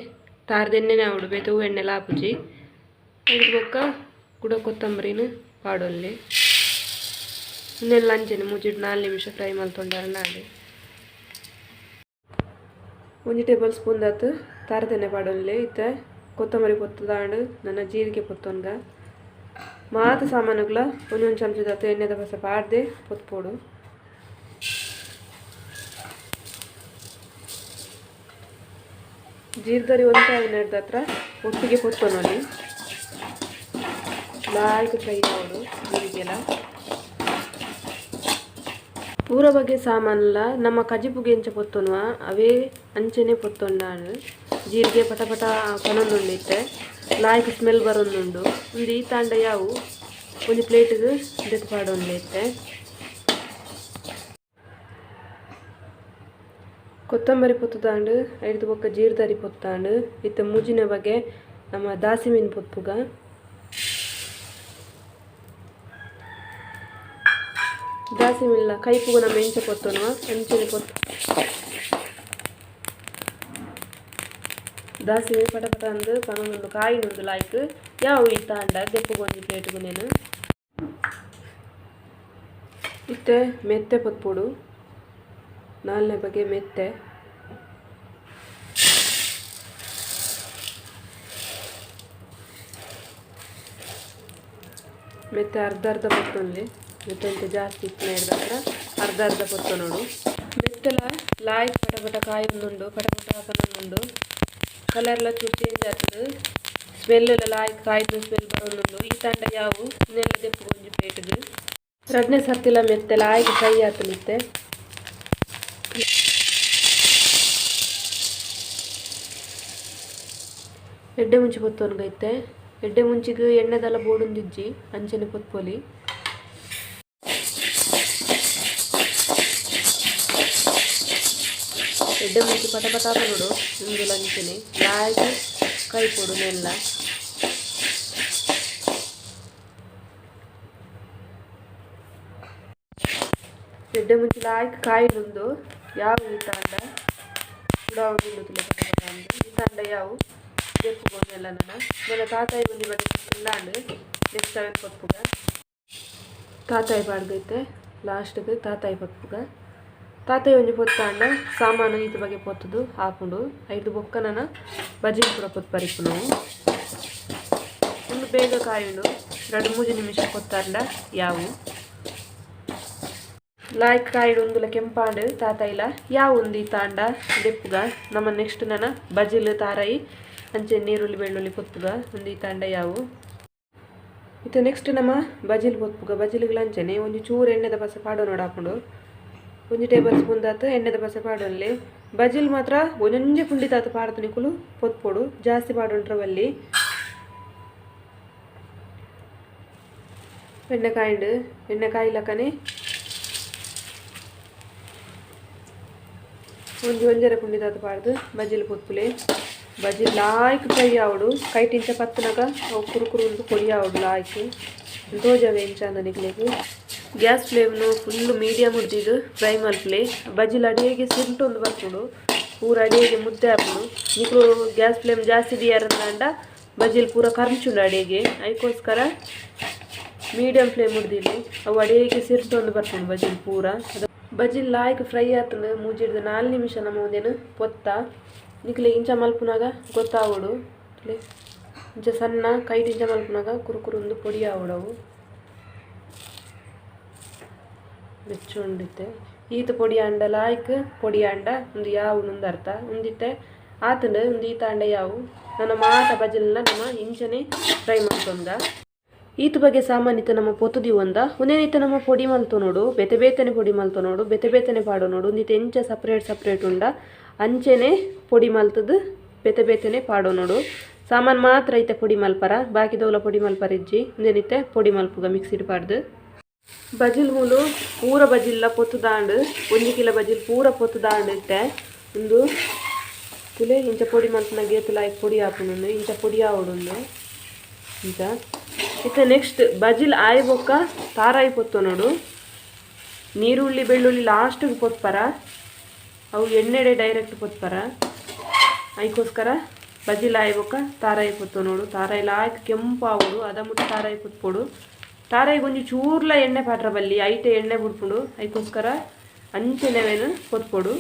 ತಾರ್ದ ಎಣ್ಣೆನೆ ಆವೊಡು ಬೇತೆ ಒವು ಎಣ್ಣೆಲ ಆಪುಜಿ ಐಡ್ದ್ ಬೊಕ್ಕ ಕುಡ ಕೊತ್ತಂಬರಿನ್ ಪಾಡೊನ್ಲೆ ಉಂದೆನ್ಲ ಅಂಚನೆ ಮೂಜಿಡ್ 4 ನಿಮಿಷ ಫ್ರೈ ಮಲ್ತೊಂಡಾಂಡ ಆಂಡ್. ಒಂಜಿ ಟೇಬಲ್ ಸ್ಪೂನ್ ದಾತ್ ತಾರದೆಣ್ಣೆ ಪಾಡೊನ್ಲೆ ಇತ್ತೆ ಕೊತ್ತಂಬರಿ ಪೊತ್ತುದಾಂಡ್ ನನ ಜೀರಿಗೆ ಪೊತ್ತೊನ್ಗ ಮಾತ ಸಾಮಾನುಗ್ಲ ಒಂಜೊಂಜಿ ಚಮಚದಾತ್ ಎಣ್ಣೆದ ಬಸ ಪಾಡ್ದೆ ಪೊತ್ಪೊಡು. ಜೀರ್ದರಿ ಒಂತೆ ಹತ್ರ ಒಟ್ಟಿಗೆ ಪೊತ್ತೊನೊಲಿ ಲಾಯ್ಕ್ ಫ್ರೈ ಆವೊಡು ಜೀರಿಗೆಲ. ಪೂರ ಬಗೆ ಸಾಮಾನ್ಲ ನಮ್ಮ ಕಜಿಪುಗೆ ಎಂಚ ಪೊತ್ತೊನುವ ಅವೇ ಅಂಚನೆ ಪೊತ್ತೊಂಡಾಂಡ್. ಜೀರಿಗೆ ಪಟ ಪಟ ಪನೊಂದುಂಡು ಇತ್ತೆ, ಲಾಯ್ಕ್ ಸ್ಮೆಲ್ ಬರೊಂದುಂಡು. ಉಂದು ಈ ತಾಂಡ ಯಾವು ಒಂಜಿ ಪ್ಲೇಟ್ಗ್ ದೆತ್ತ್ ಪಾಡೊಂದು ಇತ್ತೆ. ಕೊತ್ತಂಬರಿ ಪೊತ್ತುದಾಂಡ್, ಐಡ್ದ್ ಬೊಕ್ಕ ಜೀರ್ದರಿ ಪೊತ್ತಾಂಡ್. ಇತ್ತೆ ಮೂಜಿನ ಬಗೆ ನಮ್ಮ ದಾಸಿಮೀನ್ ಪೊತ್ತುಗ. ದಾಸಿಮೀನ್ಲ ಕೈಪುಗು ನಮ್ಮ ಎಂಚ ಪೊತ್ತೊನುವ ಅಂಚನೆ ಪೊತ್ತು. ದಾಸಿಮೀನ್ ಪಟ ಪಟ ಅಂದ್ ಪನೊಂದುಂಡು, ಕಾಯಿನುಂಡು ಲಾಯ್ಕ್. ಯಾವು ಈ ತಾಂಡ ದೆಪ್ಪುಗ ಒಂಜಿ ಪ್ಲೇಟ್ಗ್ ಉಂದೆನ್. ಇತ್ತೆ ಮೆತ್ತೆ ಪೊತ್ಪೊಡು, ನಾಲ್ನೇ ಬಗೆ ಮೆತ್ತೆ. ಮೆತ್ತೆ ಅರ್ಧ ಅರ್ಧ ಪೊತ್ತೊನ್ಲೆ, ಮೆತ್ತೆ ಒಂತೆ ಜಾಸ್ತಿ ಇತ್ತಿನ ಅರ್ಧ ಅರ್ಧ ಪೊತ್ತೊನೊಡು. ಮೆತ್ತೆಲ ಲಾಯ್ಕ್ ಪಟ ಪಟ ಕಾಯೊಂದುಂಡು, ಪಟ ಪಟ ಪನೊಂದುಂಡು. ಕಲರ್ಲ ಚೂರು ಚೇಂಜ್ ಆತುಂಡು, ಸ್ಮೆಲ್ ಲ ಲಾಯ್ಕ್ ಕಾಯ್ದ ಸ್ಮೆಲ್ ಬರೊಂದುಂಡು. ಈ ತಂಡ ಯಾವು ಉಂದೆನ್ಲ ದೆಪ್ಪುಗ ಒಂಜಿ ಪ್ಲೇಟ್ಗ್. ರಡ್ಡನೇ ಸರ್ತಿಲ ಮೆತ್ತೆ ಲಾಯ್ಕ್ ಫ್ರೈ ಆತುಂಡು ಇತ್ತೆ. ಎಡ್ಡೆ ಮುಂಚಿ ಪೊತ್ತೊನ್ಗ ಇತ್ತೆ. ಎಡ್ಡೆ ಮುಂಚಿಗ್ ಎಣ್ಣೆದಲ ಬೋಡುಂದಿಜ್ಜಿ, ಅಂಚನೆ ಪೊತ್ಪೊಲಿ. ಎಡ್ಡೆ ಮುಂಚಿ ಪಟ ಪಟ ಪನೊಡು. ಉಂದುಲ ಅಂಚನೆ ಲಾಯ್ಕ್ ಕೈಪೊಡು ನೆಲ್ಲ. ಎಡ್ಡೆ ಮುಂಚಿ ಲಾಯ್ಕ್ ಕಾಯಿಡುಂದು. ಯಾವು ಈ ತಾಂಡ ಪುಡಾವೊಂದುಂಡು ತೂಲೆ ಪಟ ಪಟ ಅಂದ್. ಈ ತಾಂಡ ಯಾವು ದೆಪ್ಪುಗ ಉಂದೆಲ್ಲ ನನ. ನನ ತಾತಾಯಿ ಒಂಜಿ ಬಗೆ ಪೊತ್ತುಂಡಾಂಡ್, ನೆಕ್ಸ್ಟ್ ಅವೆನ್ ಪೊತ್ಪುಗ. ತಾತಾಯಿ ಪಾಡ್ದ್ ಇತ್ತೆ ಲಾಸ್ಟ್ಗ್ ತಾತಾಯಿ ಪೊತ್ಪುಗ. ತಾತಾಯಿ ಒಂಜಿ ಪೊತ್ತಾಂಡ ಸಾಮಾನು ಈತ್ ಬಗೆ ಪೊತ್ತುದು ಆಪುಂಡು. ಐಡ್ದ್ ಬೊಕ್ಕ ನನ ಬಜಿಲ್ ಪೂರ ಪೊತ್ಪರಿಪ್ಪುನವು. ಉಂದು ಬೇಗ ಕಾಯುಂಡು, ರಡ್ಡ್ ಮೂಜಿ ನಿಮಿಷ ಪೊತ್ತಾಂಡ ಯಾವು. ಲಾಯ್ಕ್ ಕಾಯಿಡ್ ಉಂದುಲ ಕೆಂಪಾಂಡ್ ತಾತಾಯಿಲ. ಯಾವು ಉಂದು ಈ ತಾಂಡ ದೆಪ್ಪುಗ. ನಮ್ಮ ನೆಕ್ಸ್ಟ್ ನನ ಬಜಿಲ್ ತಾರಾಯಿ ಅಂಚೆ ನೀರುಳ್ಳಿ ಬೆಳ್ಳುಳ್ಳಿ ಪೊತ್ತುಗ. ಉಂದು ಈ ತಾಂಡ ಯಾವು. ಇತ್ತೆ ನೆಕ್ಸ್ಟ್ ನಮ್ಮ ಬಜಿಲ್ ಪೊತ್ಪುಗ. ಬಜಿಲ್ಗ್ಲ ಅಂಚನೆ ಒಂಜಿ ಚೂರು ಎಣ್ಣೆದ ಪಸೆ ಪಾಡೊನೊಡು ಆಪುಂಡು. ಒಂಜಿ ಟೇಬಲ್ ಸ್ಪೂನ್ ದಾತ್ ಎಣ್ಣೆದ ಪಸೆ ಪಾಡೊನ್ಲೆ. ಬಜಿಲ್ ಮಾತ್ರ ಒಂಜೊಂಜಿ ಪುಂಡಿ ತಾತ್ ಪಾಡ್ದ್ ನಿಕುಲು ಪೊತ್ಪೊಡು, ಜಾಸ್ತಿ ಪಾಡೊಂಡ್ರೆ ಬಲ್ಲಿ. ಎಣ್ಣೆ ಕಾಯಿಂಡು, ಎಣ್ಣೆ ಕಾಯಿಲಕನೆ ಒಂಜಿ ಒಂಜರೆ ಪುಂಡಿ ತಾತ್ ಪಾಡ್ದು ಬಜಿಲ್ ಪೊತ್ಪುಲೆ. ಬಜಿಲ್ ಲಾಯ್ಕ್ ಫ್ರೈ ಆವೊಡು. ಕೈಟ್ ಇಂಚ ಪತ್ತುನಗ ಅವು ಕುರು ಕುರು ಉಂದು ಪೊಡಿ ಆವೊಡು ಲಾಯ್ಕ್. ತೋಜವೆ ಎಂಚ ಅಂದ್ ನಿಕ್ಲೆಗ್. ಗ್ಯಾಸ್ ಫ್ಲೇಮ್ನು ಫುಲ್ ಮೀಡಿಯಮ್ ದೀದ್ ಫ್ರೈ ಮಲ್ಪುಲೆ. ಬಜಿಲ್ ಅಡಿಗೆಗೆ ಸಿಂಟೊಂದು ಬರ್ಪುಂಡು, ಪೂರ ಅಡಿಗೆಗೆ ಮುದ್ದೆ ಆಪುಂಡು. ನಿಕುಲು ಗ್ಯಾಸ್ ಫ್ಲೇಮ್ ಜಾಸ್ತಿ ದೀಯರಂದಾಂಡ ಬಜಿಲ್ ಪೂರ ಕರ್ಂಚುಂಡು ಅಡಿಗೆ. ಐಕೋಸ್ಕರ ಮೀಡಿಯಮ್ ಫ್ಲೇಮ್ ದೀಲೆ. ಅವು ಅಡಿಗೆಗೆ ಸಿರ್ಟೊಂದು ಬರ್ಪುಂಡು ಬಜಿಲ್ ಪೂರ. ಬಜಿಲ್ ಲಾಯ್ಕ್ ಫ್ರೈ ಆತುಂಡು. ಮೂಜಿಡ್ದ್ 4 ನಿಮಿಷ ನಮ ಉಂದೆನ್ ಪೊತ್ತ. ನಿಕ್ಲೆ ಇಂಚ ಮಲ್ಪುನಗ ಗೊತ್ತಾವೊಡು, ಇಂಚ ಸಣ್ಣ ಕೈಟ್ ಇಂಚ ಮಲ್ಪುನಗ ಕುರು ಕುರುಂದು ಪೊಡಿ ಆವೊಡು. ಅವು ಬೆಚ್ಚುಂಡಿತ್ತೆ ಈತ್ ಪೊಡಿ ಆಂಡ ಲಾಯ್ಕ್ ಪೊಡಿ ಆಂಡ ಉಂದು ಯಾವುಂದು ಅರ್ಥ. ಉಂದಿತ್ತೆ ಆತುಂಡು. ಉಂದು ಈತ ಆಂಡ ಯಾವು. ನನ ಮಾತ ಬಜಿಲ್ನ ನಮ ಇಂಚನೆ ಫ್ರೈ ಮಲ್ತೊಂದ. ಈತ್ ಬಗೆ ಸಾಮಾನ್ ಇತ್ತೆ ನಮ್ಮ ಪೊತ್ತು ದೀವೊಂದ. ಉಂದೆನ್ ಇತ್ತೆ ನಮ್ಮ ಪೊಡಿ ಮಲ್ತೊನೊಡು, ಬೇತೆ ಬೇತೆನೆ ಪೊಡಿ ಮಲ್ತೊನೊಡು, ಬೇತೆ ಬೇತೆನೆ ಪಾಡೊನೊಡು. ಉಂದಿತ್ತೆ ಎಂಚ ಸಪ್ರೇಟ್ ಸಪ್ರೇಟ್ ಉಂಡ ಅಂಚೆನೆ ಪೊಡಿ ಮಲ್ತುದು ಬೇತೆ ಬೇತೆನೆ ಪಾಡೊನೊಡು. ಸಾಮಾನ್ ಮಾತ್ರ ಇತ್ತೆ ಪೊಡಿ ಮಲ್ಪರ, ಬಾಕಿದವುಲ ಪೊಡಿ ಮಲ್ಪರ ಇಜ್ಜಿ. ಉಂದೆನ್ ಇತ್ತೆ ಪೊಡಿ ಮಲ್ಪುಗ ಮಿಕ್ಸಿಡ್ ಪಾಡ್ದು. ಬಜಿಲ್ ಮೂಲು ಪೂರ ಬಜಿಲ್ಲ ಪೊತ್ತುದಾಂಡ್. 1 ಕಿಲೋ ಬಜಿಲ್ ಪೂರ ಪೊತ್ತುದಾಂಡ್ ಇತ್ತೆ. ಉಂದು ತೂಲೆ, ಇಂಚ ಪೊಡಿ ಮಲ್ಪುನಗ ಏತ್ ಲಾಯ್ಕ್ ಪೊಡಿ ಆಪುಂಡು. ಇಂಚ ಪೊಡಿ ಆವೊಡು ಉಂದು ಇಂಚ. ಇತ್ತೆ ನೆಕ್ಸ್ಟ್ ಬಜಿಲ್ ಆಯಿ ಬೊಕ್ಕ ತಾರಾಯಿ ಪೊತ್ತೊನೊಡು. ನೀರುಳ್ಳಿ ಬೆಳ್ಳುಳ್ಳಿ ಲಾಸ್ಟ್ಗೆ ಪೊತ್ಪರ, ಅವು ಎಣ್ಣೆಡೆ ಡೈರೆಕ್ಟ್ ಪೊತ್ಪರ. ಐಕೋಸ್ಕರ ಬಜಿಲ್ ಆಯಿ ಬೊಕ್ಕ ತಾರಾಯಿ ಪೊತ್ತೊನೊಡು. ತಾರಾಯಿ ಲಾಯ್ಕ್ ಕೆಂಪು ಆವೊಡು, ಅದ ಮುಟ್ಟ ತಾರಾಯಿ ಪೊತ್ಪೊಡು. ತಾರಾಯಿಗೆ ಒಂಜಿ ಚೂರ್ಲ ಎಣ್ಣೆ ಪಾಡ್ರ ಬಲ್ಲಿ, ಐಟೆ ಎಣ್ಣೆ ಬುಡ್ಪುಂಡು. ಐಕೋಸ್ಕರ ಅಂಚೆನೆ ಪೊತ್ಪೊಡು.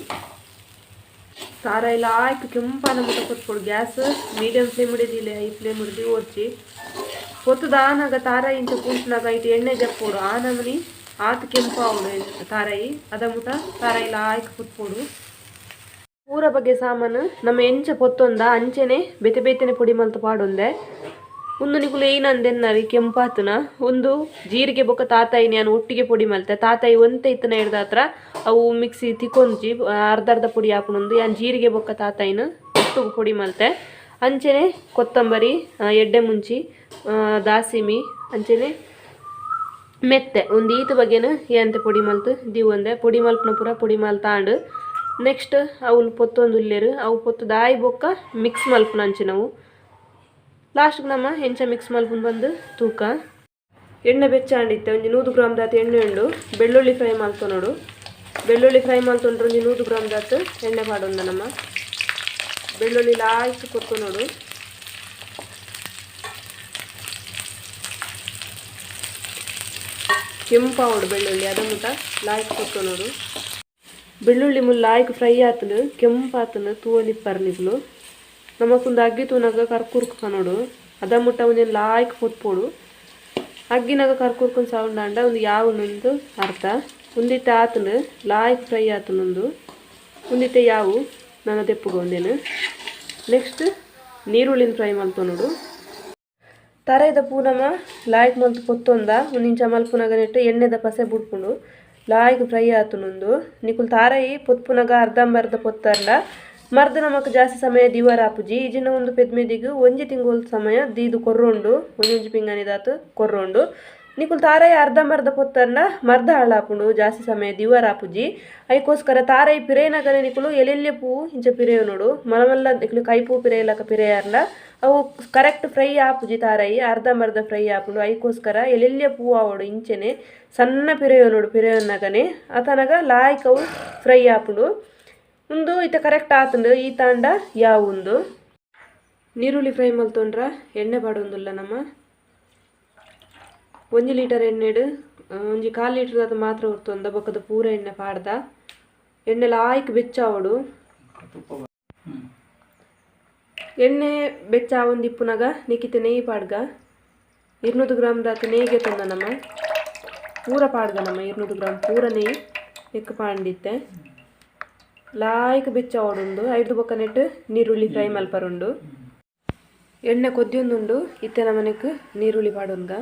ತಾರಾಯಿ ಲಾಯ್ಕ್ ಕೆಂಪಾನ ಮುಟ್ಟ ಪೊತ್ಪೊಡು. ಗ್ಯಾಸ್ ಮೀಡಿಯಂ ಫ್ಲೇಮ್ ದೀಲೆ, ಹೈ ಫ್ಲೇಮ್ ದೀವೊಡ್ಚಿ. ಪೊತ್ತುದಾನಗ ತಾರಾಯಿ ಇಂಚ ಪೂಂಚುನಗ ಐಟ್ ಎಣ್ಣೆ ಜಪ್ಪೊಡು. ಆ ನಮನಿ ಆತ್ ಕೆಂಪಾವೊಡು ತಾರಾಯಿ. ಅದ ಮುಟ ತಾರಾಯಿ ಲಾಯ್ಕ್ ಪೊತ್ಪೊಡು. ಪೂರ ಬಗೆ ಸಾಮಾನು ನಮ್ಮ ಎಂಚ ಪೊತ್ತೊಂದ ಅಂಚೆನೆ ಬೇತೆ ಬೇತೆನೆ ಪೊಡಿ ಮಲ್ತ್ ಪಾಡೊಂದೆ. ಉಂದು ನಿಕುಲು ಏನಂದೆನ್ನರಿ ಕೆಂಪಾತುನ ಉಂದು ಜೀರಿಗೆ ಬೊಕ್ಕ ತಾತಾಯಿ ನಾನು ಒಟ್ಟಿಗೆ ಪೊಡಿ ಮಲ್ತೆ. ತಾತಾಯಿ ಒಂತೆ ಇತ್ತನ ಹಿಡ್ದಾತ್ರ ಅವು ಮಿಕ್ಸಿ ತಿಕೊಂಜಿ ಅರ್ಧ ಅರ್ಧ ಪೊಡಿ ಆಪುನೊಂದು ಯಾನ್ ಜೀರಿಗೆ ಬೊಕ್ಕ ತಾತಾಯಿನ ಒಟ್ಟುಗು ಪೊಡಿ ಮಲ್ತೆ. ಅಂಚೆನೆ ಕೊತ್ತಂಬರಿ, ಎಡ್ಡೆ ಮುಂಚಿ, ದಾಸಿಮಿ, ಅಂಚೆನೆ ಮೆತ್ತೆ ಒಂದು ಈತ ಬಗೆನ ಎಂತ ಪೊಡಿ ಮಲ್ತು ದೀವೊಂದೆ. ಪೊಡಿ ಮಲ್ಪನ ಪೂರ ಪೊಡಿ ಮಲ್ತಾಂಡು. ನೆಕ್ಸ್ಟ್ ಅವುಲು ಪೊತ್ತೊಂದು ಉಲ್ಲೇರು ಅವು ಪೊತ್ತು ದಾಯಿ ಬೊಕ್ಕ ಮಿಕ್ಸ್ ಮಲ್ಪುನ ಅಂಚಿನವು. ಲಾಸ್ಟ್ಗೆ ನಮ್ಮ ಎಂಚ ಮಿಕ್ಸ್ ಮಲ್ಪುನ ಬಂದು ತೂಕ. ಎಣ್ಣೆ ಬೆಚ್ಚಾಂಡಿತ್ತೆ ಒಂಜಿ 100 ಗ್ರಾಮ್ ದಾತ್ ಎಣ್ಣೆ ಉಂಡು. ಬೆಳ್ಳುಳ್ಳಿ ಫ್ರೈ ಮಲ್ತೊನೊಡು. ಬೆಳ್ಳುಳ್ಳಿ ಫ್ರೈ ಮಲ್ತೊಂಡ್ರೆ ಒಂಜಿ 100 ಗ್ರಾಮ್ ದಾತ್ ಎಣ್ಣೆ ಪಾಡೊಂದ ನಮ್ಮ. ಬೆಳ್ಳುಳ್ಳಿ ಲಾಯ್ಕ್ ಕೊತ್ತೊನೊಡು. ಕೆಂಪಾವೊಡು ಬೆಳ್ಳುಳ್ಳಿ ಅದ ಮುಟ ಲಾಯ್ಕ್ ಕೊತ್ತೊನೊಡು. ಬೆಳ್ಳುಳ್ಳಿ ಮುಲ್ಲ ಲಾಯ್ಕ್ ಫ್ರೈ ಆತುಂಡು, ಕೆಂಪಾತುಂಡು ತೂವೊಂದಿಪ್ಪರ್ ನಿಕುಲು. ನಮಕೊಂದು ಅಗ್ಗಿ ತೂನಗ ಕರ್ಕುರ್ಕು ಕನೊಡು ಅದ ಮುಟ್ಟ ಒಂಜಿ ಲಾಯ್ಕ್ ಪೊತ್ಪೊಡು. ಅಗ್ಗಿನಾಗ ಕರ್ಕುರ್ಕುನ್ ಸೌಂಡ್ ಆಂಡ ಒಂದು ಯಾವುಂದು ಅರ್ಥ. ಉಂದಿತ್ತೆ ಆತುಂಡು, ಲಾಯ್ಕ್ ಫ್ರೈ ಆತುಂಡು ಉಂದು. ಉಂದಿತ್ತೆ ಯಾವು ನನ ದೆಪ್ಪುಗ ಉಂದೆನು. Next ನೀರುಳ್ಳಿನ fry ಮಲ್ತೊನೊಡು. ತರೆದ ಪೂನಮ ಲಾಯ್ಕ್ ಮಲ್ತ್ ಪೊತ್ತೊಂದ ಉಂದಿಂಚ ಮಲ್ಪುನಗ ನೆಟ್ಟು ಎಣ್ಣೆದ ಪಸೆ ಬುಡ್ಪುಂಡು. ಲಾಯ್ಕ್ ಫ್ರೈ ಆತುಂಡು. ನಿಕುಲು ತಾರೈ ಪೊತ್ಪುನಗ ಅರ್ಧಂಬರ್ಧ ಪೊತ್ತರ್ಲ ಮರ್ದ್ ನಮಕ್ ಜಾಸ್ತಿ ಸಮಯ ದಿವರ ಆಪುಜಿ. ಇಜಿನ ಒಂದು ಪೆದ್ಮೆದಿಗ್ ಒಂಜಿ ತಿಂಗೊಲ್ ಸಮಯ ದೀದು ಕೊರ್ರೊಂಡು, ಒಂಜೊಂಜಿ ಪಿಂಗಾಣಿದಾತ್ ಕೊರ್ರೊಂಡು. ನಿಕುಲು ತಾರೈ ಅರ್ಧಂಬರ್ಧ ಪೊತ್ತರ್ಲ ಮರ್ದ್ ಹಾಳಾಪುಂಡು, ಜಾಸ್ತಿ ಸಮಯ ದಿವರ ಆಪುಜಿ. ಐಕೋಸ್ಕರ ತಾರೈ ಪಿರೇನಗನೆ ನಿಕುಲು ಎಲ್ಲೆಲ್ಲೆ ಪೂ ಇಂಚ ಪಿರೆಯೊನೊಡು. ಮಲ್ಲ ಮಲ್ಲ ನಿಕುಲು ಕೈಪೂ ಪಿರೆಯಲಕ ಪಿರೆಯರ್ಲ ಅವು ಕರೆಕ್ಟ್ ಫ್ರೈ ಆಪುಜಿ. ತಾರೈ ಅರ್ಧಂಬರ್ಧ ಫ್ರೈ ಆಪುಂಡು. ಐಕೋಸ್ಕರ ಎಲ್ಲೆಲ್ಲೆ ಪೂ ಆವೊಡು, ಇಂಚೆನೆ ಸಣ್ಣ ಪಿರೆಯೊನೊಡು. ಪಿರೆಯೊನ್ನಗನೆ ಆತನಗ ಲಾಯ್ಕ್ ಅವು ಫ್ರೈ ಆಪುಂಡು. ಉಂದು ಇತ್ತೆ ಕರೆಕ್ಟ್ ಆತುಂಡು. ಈ ತಾಂಡ ಯಾವುಂದು ನೀರುಳ್ಳಿ ಫ್ರೈ ಮಲ್ತೊಂಡ್ರ ಎಣ್ಣೆ ಪಾಡೊಂದುಲ್ಲ ನಮ್ಮ. 1 ಲೀಟರ್ ಎಣ್ಣೆಡು ಒಂಜಿ 1/4 ಲೀಟರ್ ದಾತ ಮಾತ್ರ ಉರ್ತೊಂದ, ಬೊಕ್ಕದ ಪೂರ ಎಣ್ಣೆ ಪಾಡ್ದ. ಎಣ್ಣೆ ಲಾಯ್ಕ್ ಬೆಚ್ಚಾವೊಡು. ಎಣ್ಣೆ ಬೆಚ್ಚ ಆವೊಂದಿಪ್ಪುನಗ ನಿಕಿತೆ ನೆಯ್ಯಿ ಪಾಡ್ಗ. 200 ಗ್ರಾಮ್ ದಾತ ನೆಯ್ಯಿಗೆ ತಂದ ನಮ್ಮ. ಪೂರ ಪಾಡ್ಗ ನಮ್ಮ 200 ಗ್ರಾಮ್ ಪೂರ ನೆಯ್ಯಿ ನೆಕ್ಕು ಪಾಂಡಿತ್ತೆ. ಲಾಯ್ಕ್ ಬೆಚ್ಚಾವೊಡುಂದು. ಐದು ಬೊಕ್ಕ ನೆಟ್ಟು ನೀರುಳ್ಳಿ ಫ್ರೈ ಮಲ್ಪರುಂಡು. ಎಣ್ಣೆ ಕೊದ್ದಿಯೊಂದುಂಡು. ಇತ್ತೆ ನಮನೆಕ್ ನೀರುಳ್ಳಿ ಪಾಡೊಂಗ.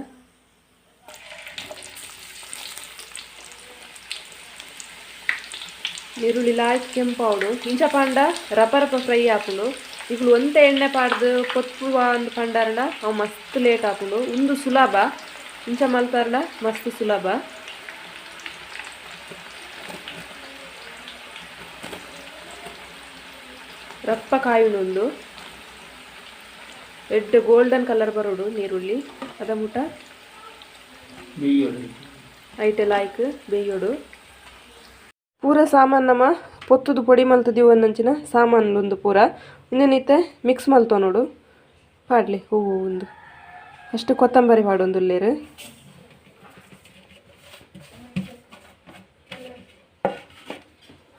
ನೀರುಳ್ಳಿ ಲಾಯ್ಕ್ ಕೆಂಪಾವೊಡು. ಇಂಚ ಪಾಂಡ ರಪ ರಪ ಫ್ರೈ ಆಪುಂಡು. ಇಕ್ಲು ಒಂತೆ ಎಣ್ಣೆ ಪಾಡ್ದು ಪೊತ್ಪುವ ಅಂದ್ ಪಂಡಾರ್ಡ ಅವು ಮಸ್ತ್ ಲೇಟ್ ಆಪುಂಡು. ಉಂದು ಸುಲಭ, ಇಂಚ ಮಲ್ತಾರ್ಡ ಮಸ್ತ್ ಸುಲಭ. ರಪ್ಪ ಕಾಯುಂಡು. ರೆಡ್ ಗೋಲ್ಡನ್ ಕಲರ್ ಬರೋಡು ನೀರುಳ್ಳಿ ಅದ ಮುಟ ಐಟೆ ಲಾಯ್ಕ್ ಬೇಯೋಡು. ಪೂರ ಸಾಮಾನು ನಮ ಪೊತ್ತುದು ಪೊಡಿ ಮಲ್ತುದು ಒಂದಂಚಿನ ಸಾಮಾನು ಉಂದು ಪೂರ ಉಂದೆನಿತ್ತೆ ಮಿಕ್ಸ್ ಮಲ್ತೊನೊಡು. ಪಾಡ್ಲಿ ಹೂವು ಉಂದು ಅಷ್ಟು ಕೊತ್ತಂಬರಿ ಪಾಡೊಂದುಲ್ಲೆರ್.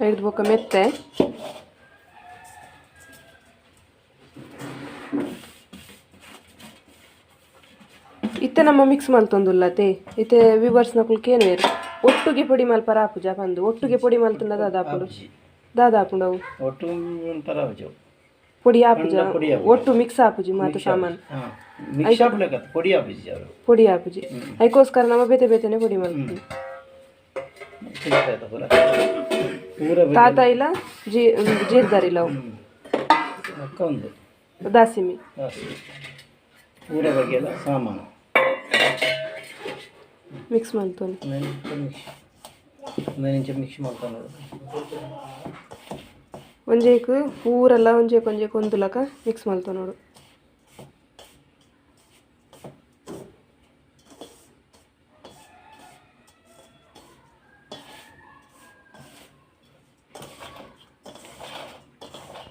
ಐದು ಬೊಕ್ಕ ಮೆತ್ತೆ. ಇತ್ತೆ ನಮ್ಮ ಮಿಕ್ಸ್ ಮಲ್ತೊಂದುಲ್ಲತೆ. ಇತ್ತೆ ವಿವರ್ಸ್ ನಕುಲು ಕೇನುವೆರ್ ಒಟ್ಟುಗೆ ಪೊಡಿ ಮಲ್ಪರ ಆಪುಜ ಪಂದು. ಒಟ್ಟುಗೆ ಪೊಡಿ ಮಲ್ತುಂಡ ದಾದ ಆಪುಂಡು? ದಾದ ಆಪುಂಡು ಅವು? ಒಟ್ಟು ಪರಾಪುಜಿ. ಪೊಡಿ ಆಪುಜ. ಪೊಡಿ ಆಪುಜಿ. ಒಟ್ಟು ಮಿಕ್ಸ್ ಆಪುಜಿ ಮಾತ ಸಾಮಾನು. ಮಿಕ್ಸ್ ಆಪುಲೆಕ ಪೊಡಿ ಆಪುಜಿ ಅವರು. ಪೊಡಿ ಆಪುಜಿ. ಐಕೋಸ್ಕರ ನಮ್ಮ ಬೇತೆ ಬೇತೆನೆ ಪೊಡಿ ಮಲ್ಪುನಿ. ಪೂರ ಪೂರ. ತಾತ ಇಲ್ಲ ಜೀ ಜೀರ್ದಾರಿಲ್ಲ ಅವು. ಒಂದು ದಾಸಿಮಿ. ಪೂರ ಬಗೆಯಲ್ಲ ಸಾಮಾನು. ಮಿಕ್ಸ್ ಮಲ್ತೊನಿ. ಒಂದೆಂಚ ಮಿಕ್ಸ್ ಮಲ್ತೊನೊಡು. ಒಂಜೇಕ್ ಪೂರೆಲ್ಲ ಒಂಜೇಕ್ ಒಂಜೇಕ್ ಒಂದುಲಕ ಮಿಕ್ಸ್ ಮಲ್ತೊನೊಡು.